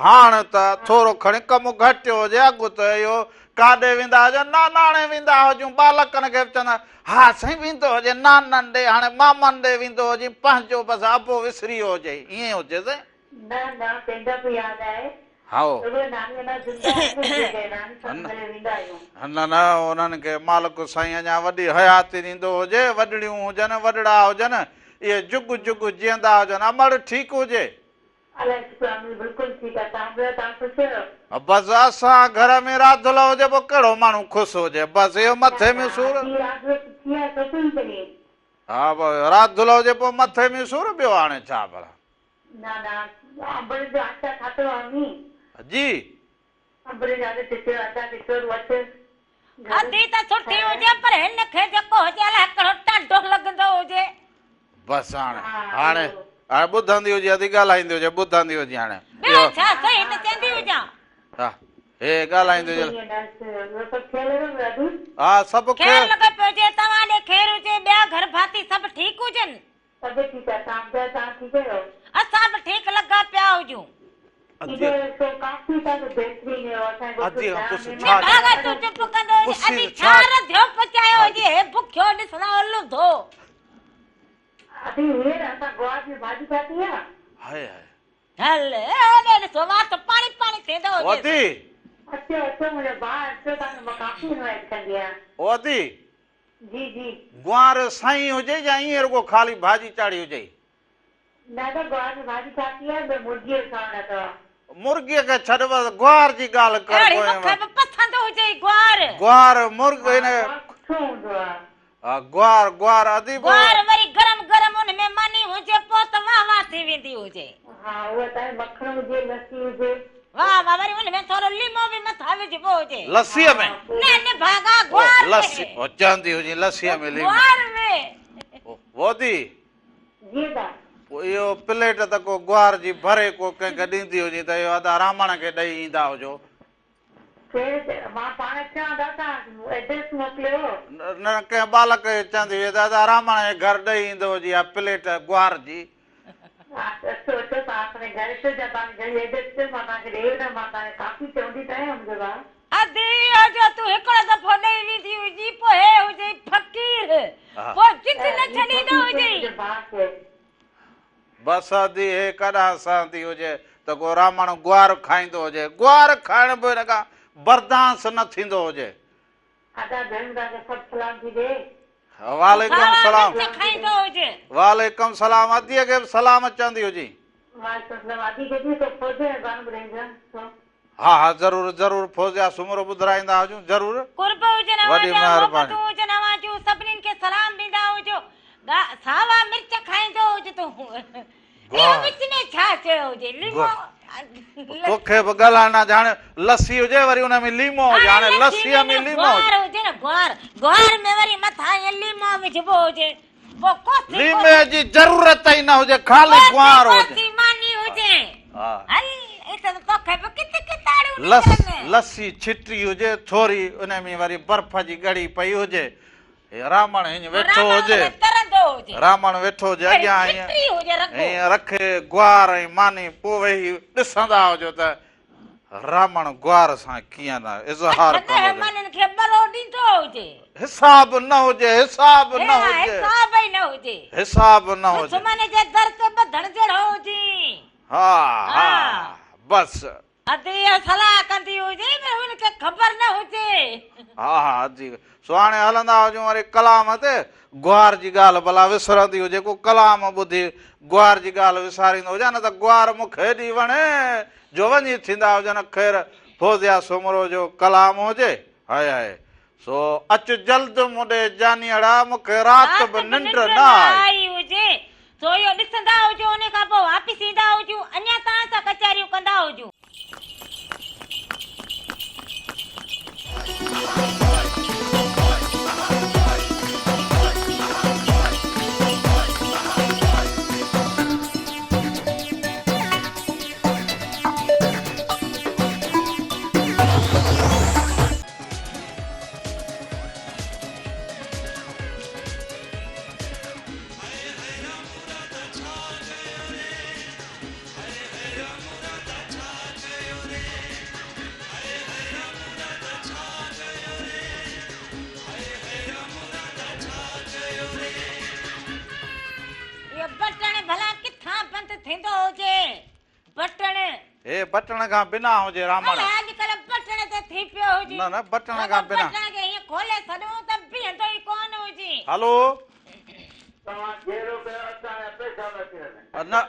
هاڻ ته ٿورو کڻي ڪم گهٽيو هجي اڳ ته اهو ڪاڏي ويندا هجن ناناڻي ويندا هجون ٻالڪن کي به چوندا ها سائين ويندو هجي نانن ڏي هاڻي مامن ڏي ويندو هجين پنهنجو بس ابو وسري ويو هجي ائين هجي سائين. نه نه پنهنجا به ياد آهي. هائو. رڳو ناني اڃا زنده آهي نه جيڪڏهن ناني سان ملي ويندا آهيون. نه نه انهن کي مالڪ سائين اڃا وڏي حياتي ڏيندو هجي وڏڙيون هجن وڏڙا هجن اهي جڳ جڳ جيئندا هجن امڙ ٺيڪ هجي. الله جو شڪر امڙ بلڪل ٺيڪ آهي توهان ٻڌايو توهان خوش آهيو. بس اسان گهر ۾ راڌل هجي پوء ڪهڙو ماڻهو خوش هجي بس اهو نه مٿي نه ۾ سور. ادي راڌل سٺي آهي سوچي ئي چڱي. ها راڌل هجي پوء مٿي ۾ سور ٻيو هاڻي ڇا ڀلا. نه نه انبڙين جو آچار ٺاتو آ امي. جي. انبڙين جو آچار ٺتيو ادا ڏسو وٺ گهر ادي ته سٺي ٺاهيا. هجي پر هن کي جيڪو هجي الائي ڪهڙو ٽانڊو لڳندو هجي. بس هاڻي ها هاڻي اهو. هاڻي ٻڌندي هجي ادي ڳالهائيندي هجي ٻڌندي هجي هاڻي ٻيو اهو. ڇا صحيح ته چوندي هجان. ها هي ڳالهائيندي هجي. ٻيو سڀ خير لڳو پيو ادي. ها سڀ خير خير. لڳو پيو هجي توهان ڏي خير هجي ٻيا گهر ڀاتي سڀ ٺيڪ هجن. سڀ ٺيڪ آهي توهان ٻڌايو توهان ٺيڪ آهيو. اسان به ٺيڪ لڳا پيا هجون. ادي شو ڪافي ڏاڍو بهترين هيو اسان جي ڳوٺ ادي کان پڇ ۾ ڇا نڀاڳا تون چپ ڪندو هج پڇي ادي ڇا ڇا رڌيو پچايو هجي هي بکيو ڏسڻ لڌو. ادي هينئر اسان گوار جي ڀاڄي ٺاتي آ. هائي هائي. هل هوڏي ڏسو وات پاڻي پاڻي ٿيندو او هجيس. ادي. اچو اچو منهنجا ڀاء اچو توهان کي مان ڪافي انوائيٽ ڪندي آهيان. او ادي. جي جي. گوار سائين هجي يا ائين رڳو خالي ڀاڄي چاڙهي هجئي؟ نه نه گوار جي ڀاڄي ٺاهي آهي ٻيو مرغي جو ساڻ اٿو. مرغي کي ڇڏ بس گوار جي ڳالهه ڪر اهڙي پوء مونکي به پسند هجئي گوار. گوار مرغ ها هن گوار سٺو هوندو آهي. ها گوار گوار ادي پوء. گوار وري گرم گرم ان ۾ ماني هجي پوء ته واه واه ٿي ويندي هجي. ها اها ته آهي مکڻ هجي لسي هجي. واه واه وري ان ۾ ٿورو ليمو به مٿان وجهبو هجي. لسيء ۾؟ نه نڀاڳا گوار ۾. لسي او چوندي هجين لسيء ۾ ليمو. گوار ۾. وودي. جي ادا. پوء اهو پليٽ ته ڪو گوار جي ڀري ڪو ڪنهن کي ڏيندي هجين ته اهو ادا رامڻ کي ڏئي ايندا هجو. ڪهڙي تي مان پاڻ اچان ادا توهان ايڊريس موڪليو. نه ڪنهن ٻالڪ کي چوندي هئي ته ادا رامڻ جي گهر ڏئي ايندو هجي اها پليٽ گوار جي. ها اچو اچو توهان اسان جي گهر اچو جا توهان کي گهر جي ايڊريس ڏيو مان توهان کي ڏئي ويندم مان توهان کي ڪافي چوندي ته آهيان منهنجو ڀاء. ادي اهو جو تون هڪڙو دفعو ڏئي ويندي هجين پوء هي هجئي فقير پوء جند نه ڇڏيندو هجئي. منهنجي ڀاء کي. بس ادي هي ڪڏهن سهندي هجي ته ڪو رامڻ گوار کائيندو هجي. گوار کائڻ به هن کان بردانس نه ٿيندو هجي. ادا ڀيڻ توهان کي سڀ سلام ٿي ڏي. وعليڪم ساوا سلام. مرچ کائيندو هجي. وعليڪم سلام اديء کي به سلام چوندي هجين. وعليڪم سلام ادي کي به سو فوج ۾ بان ٻڌائيندو سو. ها ها ضرور ضرور فوزيا سومرو ٻڌرائيندا هجون ضرور. قرب هجن اوهان وڏي جا مهرباني. محبتون هجن اوهان جون سڀنين کي سلام ڏيندا هجو ساوا مرچ کائيندو هج تون اهو وچ ۾ ڇا چيو هجي ليمو توکي به ڳالهائڻ نه اچي هاڻي لسي هجي وري ان ۾ ليمو هجي هاڻي لسي ۾ ليمو هجي گوار هجي نه گوار گوار ۾ وري مٿان ائين ليمو وجهبو هجي پوء ڪوسي ليمي جي ضرورت ئي نه هجي خالي گوار هجي ڪوسي ماني هجي هل ات ته توکي به ڪٿ ڪتاڙيون نڪرن لسي ڇٽي هجي ٿوري ان ۾ وري برف جي ڳڙي پئي هجي هي رامڻ هينئن ويٺو هجي. رامڻ ويٺو هجي اڳيان هينئن هينئن رکي گوار ۽ ماني پوء ويهي ڏسندا هجو ته رامڻ گوار سان ڪيئن نه اظهار ڪندو هجي. حساب نه هجي حساب نه هجي. حساب نه هجي. ها ها بس. ادي اها صلاح ڪندي هجي پر هن کي خبر نه هجي. ها ها ادي سو هاڻي هلندا هجون وري ڪلام تي گوار جي ڳالهه ڀلا وسرندي هجي ڪو ڪلام ٻڌي گوار جي ڳالهه وساريندو هجان نه ته گوار مون کي ايڏي وڻي جو وڃي ٿيندا هجن خير فوزيا سومرو جو ڪلام هجي هاء هاء سو اچ جلد مون ڏي جانيئڙا مون کي رات به ننڊ نه آئي هجي. سو اهو ڏسندا هجو انهي کان پوء واپس ايندا هجون اڃا توهان سان ڪچهريون ڪندا هجون. اهو بٽڻ ڀلا ڪٿان بند ٿيندو هجي. بٽڻ. هي بٽڻ کان بنا هجي رامڻ. الاء اڄڪلهه بٽڻ تي ٿي پيو هجي. نه نه بٽڻ کان بنا. بٽڻ کي هيئن کولي ڇڏون ته بيهندو ئي ڪونه هجي. هلو. توهان جهيڙو ڪيو اسان جا پئسا بچي وڃن. نه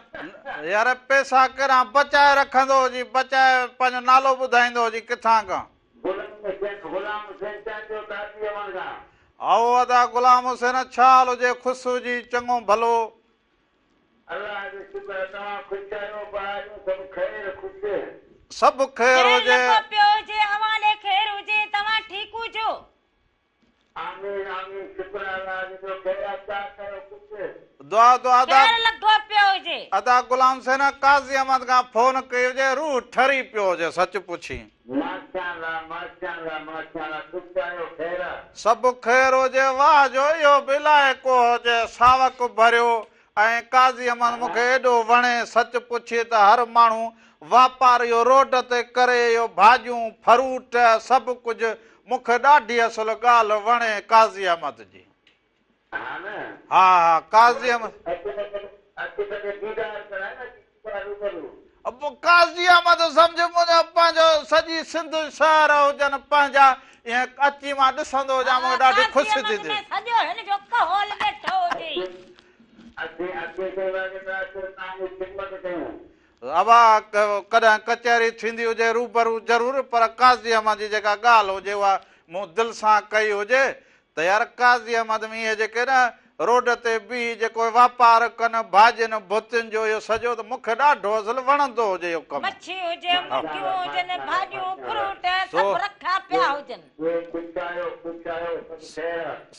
يار پئسا ڪيڏانهن بچائي رکندو هجي بچائي پنهنجو نالو ٻڌائيندو هجي ڪٿان کان. غلام حسين غلام حسين چانڊيو قاضي احمد کان. او ادا غلام حسين ڇا حال هجي خوش هجي چڱو ڀلو. الله جو شڪر توهان خوش آهيو ٻاهريون سڀ خير خوش. سڀ خير خير هجي. لڳو پيو هجي اوهان ڏي خير هجي توهان ٺيڪ هجو. آمين آمين شڪر الله جو ٻيو خير آ ڇا ڪيو ڪجھ. دعا دعا ادا. خير لڳو پيو هجي. ادا غلام حسين قاضي احمد کان فون ڪئي هجي روح ٺري پيو هجي سچ پڇين. ماشاءالله ماشاءالله ماشاءالله خوش آهيو خير آ. سڀ خير هجي واه جو اهو به علائقو هجي ساوڪ ڀريو ۽ قاضي احمد مون کي ايڏو وڻي سچ پڇي ته هر ماڻهو واپار اهو روڊ تي ڪري اهو ڀاڄيون فروٽ سڀ ڪجهه مون کي ڏاڍي اصل ڳالهه وڻي قاضي احمد جي. ها نه. ها ها قاضي احمد. اچ ته ڪي ديدار ڪرائي نه ديدار روبرو. قاضي احمد سمجهه منهنجا پنهنجو سڄي سنڌ شهر هجن پنهنجا ائين اچي مان ڏسندو هجان مونکي ڏاڍي قاضي خوشي احمد ٿيندي. ۾ سڄو هن جو ڪهول ويٺو هجي. اسين اچي سيوا جي لاء صرف توهان جي خدمت ڪيون. ابا ڪڏهن ڪچهري ٿيندي هجي روبرو ضرور پر قاضي احمد جي جيڪا ڳالهه هجي اها مون دل سان ڪئي هجي ته يار قاضي احمد ۾ اهي جيڪي نه روڊ تي بيهي جيڪو واپار ڪن ڀاڄين ڀتين جو اهو سڄو ته مون کي ڏاڍو اصل وڻندو هجي اهو ڪم. مڇي هجي، مرغيون هجن، ڀاڄيون، فروٽ سڀ رکيا پيا هجن.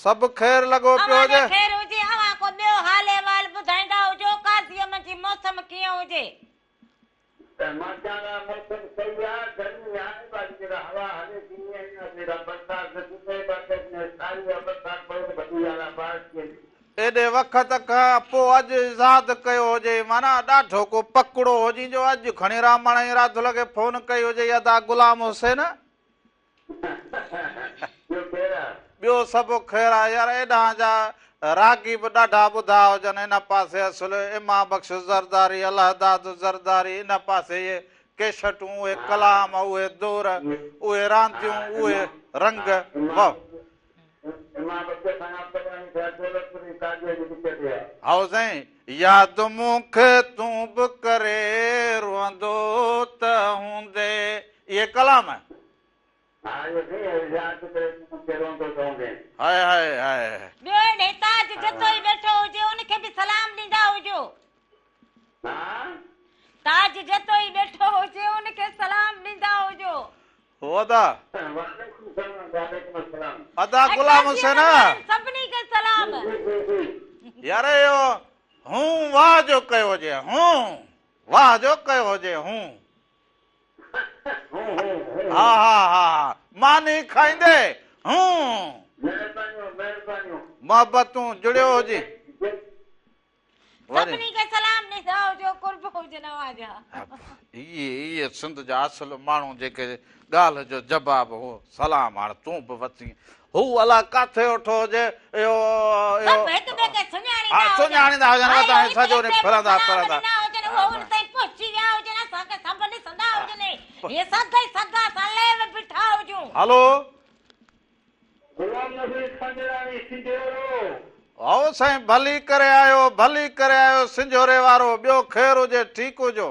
سڀ خير لڳو پيو اوهان ڏي هجي. خير هجي، اوهان ڪو ٻيو حال احوال ٻڌائيندا هجو، قاضي احمد جي موسم ڪيئن هجي. ماشاءالله موسم صحيح آ گرمي آهي باقي جيڪا هوا هلي ٿي ائين نه جيڪا برسات نه ٿي پئي باقي اڄ ساري اها برسات پئي ته ڀلي ڳالهه آ بارش ٿي وڃي. ايڏي وقت کان پو اڄ ياد ڪيو هجئي معنيٰ ڏاڍو ڪو پڪڙو هجين جو اڄ کڻي رامڻ ۽ راڌل کي فون ڪئي هجئي ادا غلام حسين. ٻيو خير آ. ٻيو سڀ خير آ يار ايڏانهن جا راڳي به ڏاڍا ٻڌا هجن ان پاسي اصل امام بخش زرداري الهداد زرداري ان پاسي اهي ڪيسٽون اهي ڪلام اهي دور اهي رانديون اهي رنگ وه. هائو سائين ياد مون کي تون به ڪري روئندو ته هوندي. اهي ڪلام. ها اهو سائين ياد ڪري تون روئندو ٿو هوندين. High high high. ٻيو هيڏي تاج جتوئي ويٺو هجي ان کي به سلام ڏيندا هجو. ها. تاج جتوئي ويٺو هجي ان کي سلام ڏيندا هجو. هو ادا. وعليڪم السلام وعليڪم السلام. ادا غلام حسين. سڀني کي سلام. يار اهو هون واه جو ڪيو هجي هون واه جو ڪيو هجي هون. ها ها ها ماني کائيندي هون. مهربانيون مهربانيون. محبتون جڙيو هجي. سڀني کي سلام ڏيندا هجو قرب هجن اوهان جا. اهي اهي سنڌ جا اصل ماڻهو جيڪي ڳالهه جو جواب هو سلام هاڻ تون به وتين هو الا ڪاٿي اٺو هجي اهو اهو سڀ هڪ ٻئي کي سڃاڻيندا ها هجن. سڃاڻيندا هجن ها وتان اهو هڪ سڄو ڏينهن ٻئي کي ڦرندا سلام ڦرندا ڏنا هجن اهو ان تائين پهچي ويا هجن اسان کي سڀ ڏسندا هجن هي سگهه ئي سگهه اسان لئه بيٺا هجون. هلو. غلام نبي سنجراڻي سنجهورو. هائو سائين ڀلي ڪري آيو ڀلي ڪري آيو سنجهوري وارو ٻيو خير هجي ٺيڪ هجو.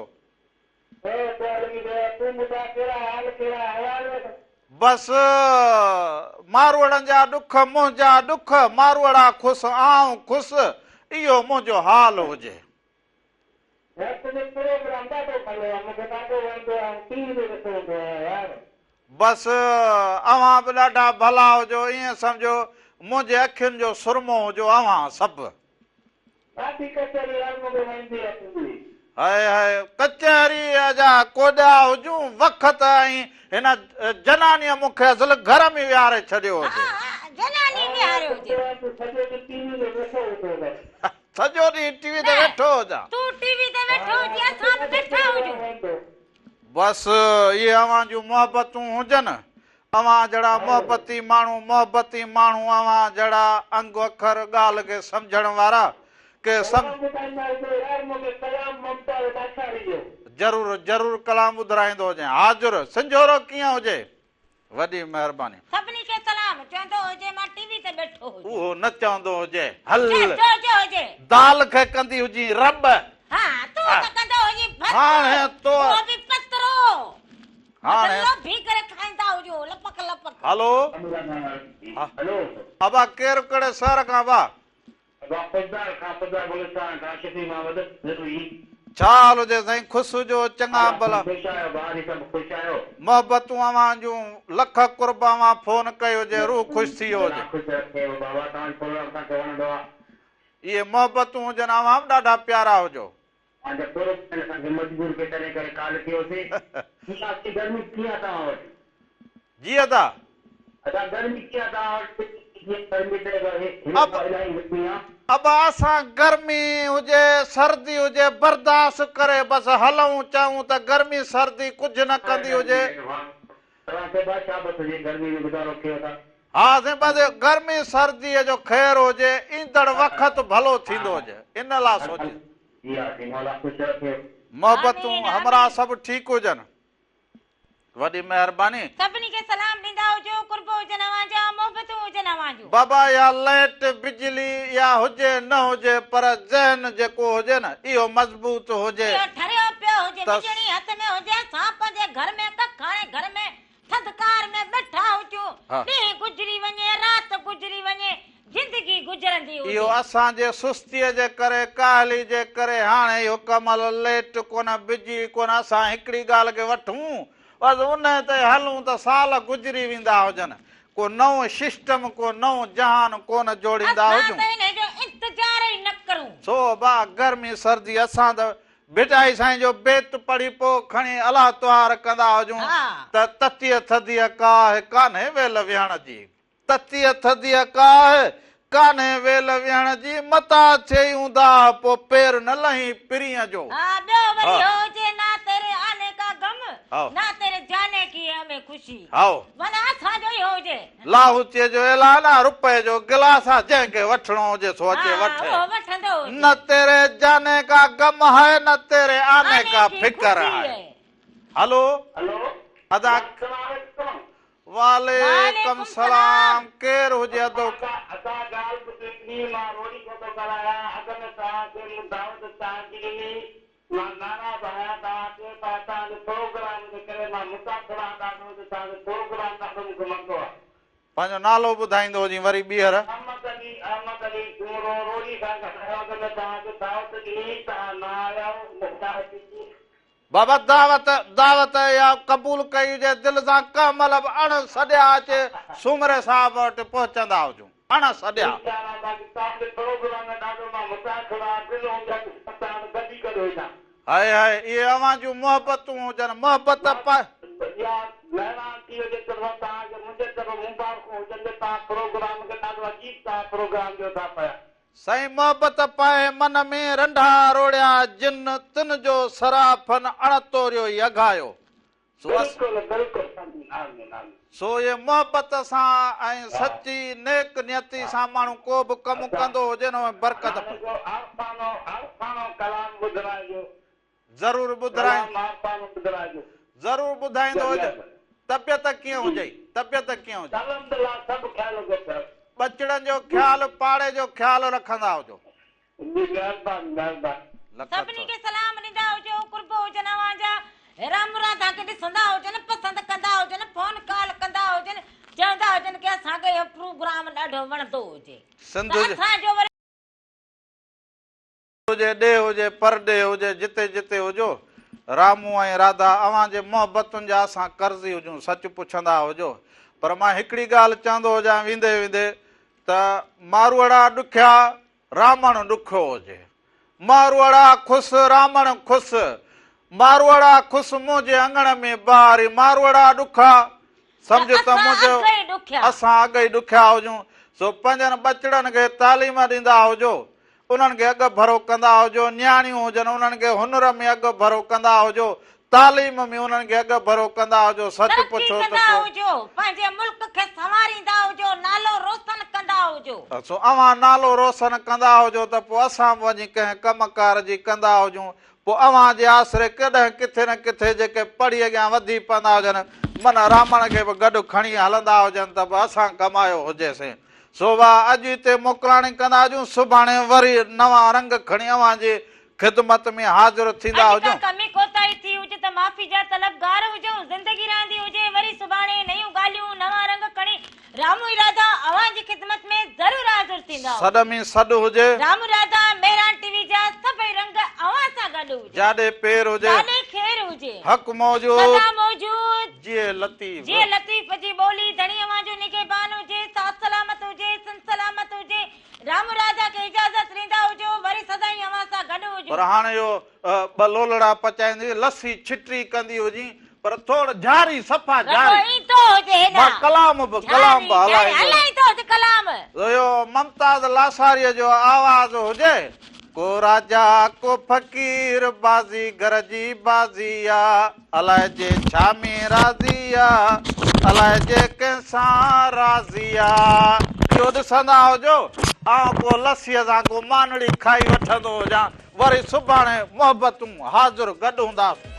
خير پياري ديا تون ٻڌاء ڪهڙا حال ڪهڙا احوال. بس ماروئڙن جا ڏک منهنجا ڏک ماروئڙا خوس آئون خوس اهو منهنجو حال هجي. يار تنهنجو پروگرام ڏاڍو ڀلو آ مونکي ڏاڍو وڻندو آ آئون ٽي وي تي ڏسندو هوندو آهيان يار. بس اوهان به ڏاڍا ڀلا هجو ائين سمجهو منهنجي اکين جو سرمو هجو اوهان سڀ. ڏاڍي ڪچهري يار مونکي وڻندي آ تنهنجي. هاء هاء ڪچهريء جا ڪوڏيا هجون وقت ۽ هن جنانيء مون کي اصل گهر ۾ ويهاري ڇڏيو هجي. ها ها جناني ويهاريو هجي. سڄو ڏينهن ٽي وي تي ويٺو هوندو هوس. سڄو ڏينهن ٽي وي تي ويٺو هجان. تون ٽي وي تي ويٺو هجين اسان به ويٺا هجون. بس اهي اوهان جون محبتون هجن. اوهان جهڙا محبتي ماڻهو محبتي ماڻهو اوهان جهڙا انگ اکر ڳالهه کي سمجهڻ وارا ڪي سم. ڪلام ٻڌائيندا هجو يار مونکي ڪلام ممتاز لاشاري جو. ضرور ضرور ڪلام ٻڌرائيندو هجين. حاضر. سنجهورو ڪيئن هجي. وڏي مهرباني. سڀني کي سلام چوندو هجي مان ٽي وي تي ويٺو هجي. اهو نه چوندو هجي. هل. چوندو هجي. دال کي ڪندي هجين رٻ. ها تون ته ڪندو هجين ڀت. هاڻي تو. اهو به پترو. هاڻي. لوڀي ڪري کائيندا هجو لپڪ لپڪ. هلو. هلو. ابا ڪير ڪهڙي شهر کان ابا. ابا خضدار کان خضدار بلوچستان کان شفيع محمد جتوئي. ڇا حال هجي سائين خوش هجو چڱا ڀلا. خوش آهيو ڀاء جي سڀ خوش آهيو. محبتون اوهان جون لک قرب اوهان فون ڪئي هجي روح خوش ٿي ويو هجي. الله خوش رکيو بابا توهان جو پروگرام اسان کي وڻندو آ. اهي محبتون هجن اوهان به ڏاڍا پيارا هجو. توهان جا پروگرام اسان کي مجبور ڪيو تڏهن ڪري ڪال ڪيوسي. ٺيڪ آ سائين گرمي ڪيئن آ توهان وٽ. جي ادا. ادا گرمي ڪيئن آ توهان وٽ گرمي ته هن اب دفعا الاهي گرمي آ. ابا اسان گرمي هجي سردي هجي برداشت ڪري بس هلون چاهون ته گرمي سردي ڪجهه نه ڪندي هجي. توهان کي به شابس هجي گرمي ۾ گذارو ڪيو ٿا. ها سائين بس گرمي سردي جو خير هجي ايندڙ وقت ڀلو ٿيندو هجي ان لا سوچي. جي ها سائين مولا خوش رکيو. محبتون آمين همراهه آمين. سڀ ٺيڪ هجن. وڏي مهرباني. سڀني کي سلام ڏيندا هجو قرب هجن اوهان جا محبتون هجن اوهان جون. بابا اها لئٽ بجلي اها هجي نه هجي پر ذهن جيڪو هجي نه اهو مضبوط هجي. اهو ٺريو پيو هجي ته. وڄڻي هٿ ۾ هجي اسان پنهنجي گهر ۾ ڪکاڻي گهر ۾ ٿڌڪار ۾ ويٺا هجون ڏينهن گذري وڃي رات گذري وڃي زندگي گذرندي هجي. اهو اسان جي سستيء جي ڪري ڪاهلي جي ڪري هاڻي اهو ڪمل ليٽ ڪونه بجلي ڪونه اسان هڪڙي ڳالهه کي وٺون بس انهي تي هلون ته سال گذري ويندا هجن ڪو نئون سسٽم ڪو نئون جهان ڪونه جوڙيندا اسان هجون. ته انهي جو انتظار ئي نه ڪرون. سو ابا گرمي سردي اسان ته ڀٽائي سائين جو بيت پڙهي پوء کڻي الله توهار ڪندا هجون ته تتيء ٿڌيء ڪاهه ڪانهي ويل ويهڻ جي. تتيء ٿڌيء ڪاهه ڪانهي ويل ويهڻ جي، متان ٿئي اونداهه پوء پير نه لهين پرينء جو. ها ٻيو وري هو هجي نا تيري آني ڪا غم، نا تيري جاني ڪي هي همين خوشي. معنيٰ اسان جو ئي هو هجي. لاهوتيء جو اعلان آ، رپئي جو گلاس آ، جنهن کي وٺڻو هجي سو اچي وٺي. اهو وٺندو هجي. نه تيري جاني ڪا غم هي، نه تيري آني ڪا فڪر هي. هلو ادا. وعليڪم سلام ڪير هجي ادو. ادا ڳالهه ٻڌ هڪڙي مان روهڙي کان ٿو ڳالهايان اڳ ۾ توهان کي مون دعوت چانهه جي ڏني مان ناراض آهيان توهان تي پر توهان جي پروگرام جي ڪري مان متاثر آهيان. توهان جو پروگرام ڏاڍو مون کي وڻندو آهي. پنهنجو نالو ٻڌائيندو هجين وري ٻيهر. احمد علي احمد علي سومرو روهڙي کان ڳالهايان اڳ ۾ توهان کي دعوت ڏني توهان نه آيائو مون دعوت ڏني. بابا دعوت دعوت اها قبول ڪئي هجي دل سان ڪنهن مهل به اڻ سڏيا اچي سومري صاحب وٽ پهچندا هجون اڻ سڏيا. انشاء الله باقي توهان جي پروگرام ۾ ڏاڍو مان متاثر آهيان دل هوندي آهي ته توهان سان گڏ ئي گڏ هجان. هائي هائي اهي اوهان جون محبتون هجن محبت پا. اها مهراڻ ٽي وي جي طرفان توهان کي منهنجي طرفان مبارڪون هجن جو توهان پروگرام کي ڏاڍو عجيب توهان پروگرام ڏيو ٿا پيا. سائين محبت پائي من ۾ رنڍا روڙيا جن تن جو صرافن اڻ توريو ئي اگهايو سو بلڪل بلڪل آمين آمين آمين. سو اهي محبت سان ۽ سچي نيڪ نيتي سان ماڻهو ڪو به ڪم ڪندو هجي نه اهي برڪت هاڻي ڪو عارفانو عارفانو ڪلام ٻڌرائجو. ضرور ٻڌرائين. ڪلام عارفانو ٻڌرائجو. ضرور ٻڌائيندو هج. طبيعت ڪيئن هجئي طبيعت ڪيئن هجئي. الحمدلله سڀ خير و خير. ٻچڙن جو خيال پاڙي جو خيال رکندا هجو. جي مهرباني مهرباني. لک سڀني کي سلام ڏيندا هجو قرب هجن اوهان جا رام راڌا کي ڏسندا هجن پسند ڪندا هجن فون ڪال ڪندا هجن چوندا هجن ڪي اسان کي اهو پروگرام ڏاڍو وڻندو هجي سنڌ ته اسان جو وري هجي ڏيهه هجي پرڏيهه هجي جتي جتي هجو رامو ۽ راڌا اوهان جي محبتن جا اسان قرضي هجون سچ پڇندا هجو پر مان هڪڙي ڳالهه چوندو هجان ويندي ويندي ته ماروئڙا ڏکيا رامڻ ڏکيو هجي ماروئڙا خوس رامڻ خوس ماروئڙا خوس منهنجي اڱڻ ۾ بهاري ماروئڙا ڏکا سمجهه ته منهنجو اسان اڳ ئي ڏکيا هجون سو پنهنجن ٻچڙن کي تعليم ڏيندا هجو انهن کي اڳ ڀرو ڪندا هجو، نياڻيون هجن انهن کي هنر ۾ اڳ ڀرو ڪندا هجو، تعليم ۾ انهن کي اڳ ڀرو ڪندا هجو، سچ ترقي پڇو ته ڪندا پوء. هجو، پنهنجي ملڪ کي سنواريندا هجو، نالو روشن ڪندا هجو. سو اوهان نالو روشن ڪندا هجو ته پوء اسان به وڃي ڪنهن ڪم ڪار جي ڪندا هجون، پوء اوهان جي آسري ڪڏهن ڪٿي نه ڪٿي جيڪي پڙهي اڳيان وڌي پوندا هجن، من رامڻ کي به گڏ کڻي هلندا هجن ته به اسان ڪمايو هجيسين. سو واهه اڄ هتي موڪلاڻي ڪندا هجون، سڀاڻي وري نوان رنگ کڻي اوهان جي خدمت ۾ حاضر ٿيندا اڄ ڪا هجون. ڪمي ڪوتاهي ٿي هجي ته معافي جا طلبگار هجون. زندگي رهندي هجي وري سڀاڻي نيون ڳالهيون، نوان رنگ کڻي رامو راڌا اوهان جي خدمت ۾ ضرور حاضر ٿيندا سڏ هجون. ۾ سڏ هجي. رامو راڌا مهراڻ ٽي وي جا سڀئي رنگ اوهان سان گڏ هجن. جاڏي پير هجي. تاڏي خير هجي. حق موجود. سدا موجود. جيئي لطيف. جيئي لطيف جي ٻولي ڌڻي اوهان جو نگهبان هجي، ساٿ سلامت هجي، سنڌ سلامت هجي، رامو راڌا کي اجازت ڏيندا هجو، وري سدائين اوهان سان گڏ هجون. پر هاڻ اهو ٻه لولڙا پچائيندي لسي ڇٽي ڪندي هجين پر ٿوڙ جاري صفا رڳو جاري. ايندو هجي مان هيڏانهن. ڪلام به ڪلام جاري به جاري هلائيندو. هلائيندو هجي ڪلام. اهو ممتاز لاشاريء جو آواز هجي. ڪو راجا ڪو فقير بازي گهر جي بازي آ الائجي ڇا ۾ راضي آ الائجي ڪنهن سان راضي آ اهو ڏسندا هجو آئون ڪو لسيء سان ڪو مانڙي کائي وٺندو هجان وري سڀاڻي محبتون حاضر گڏ هونداسون.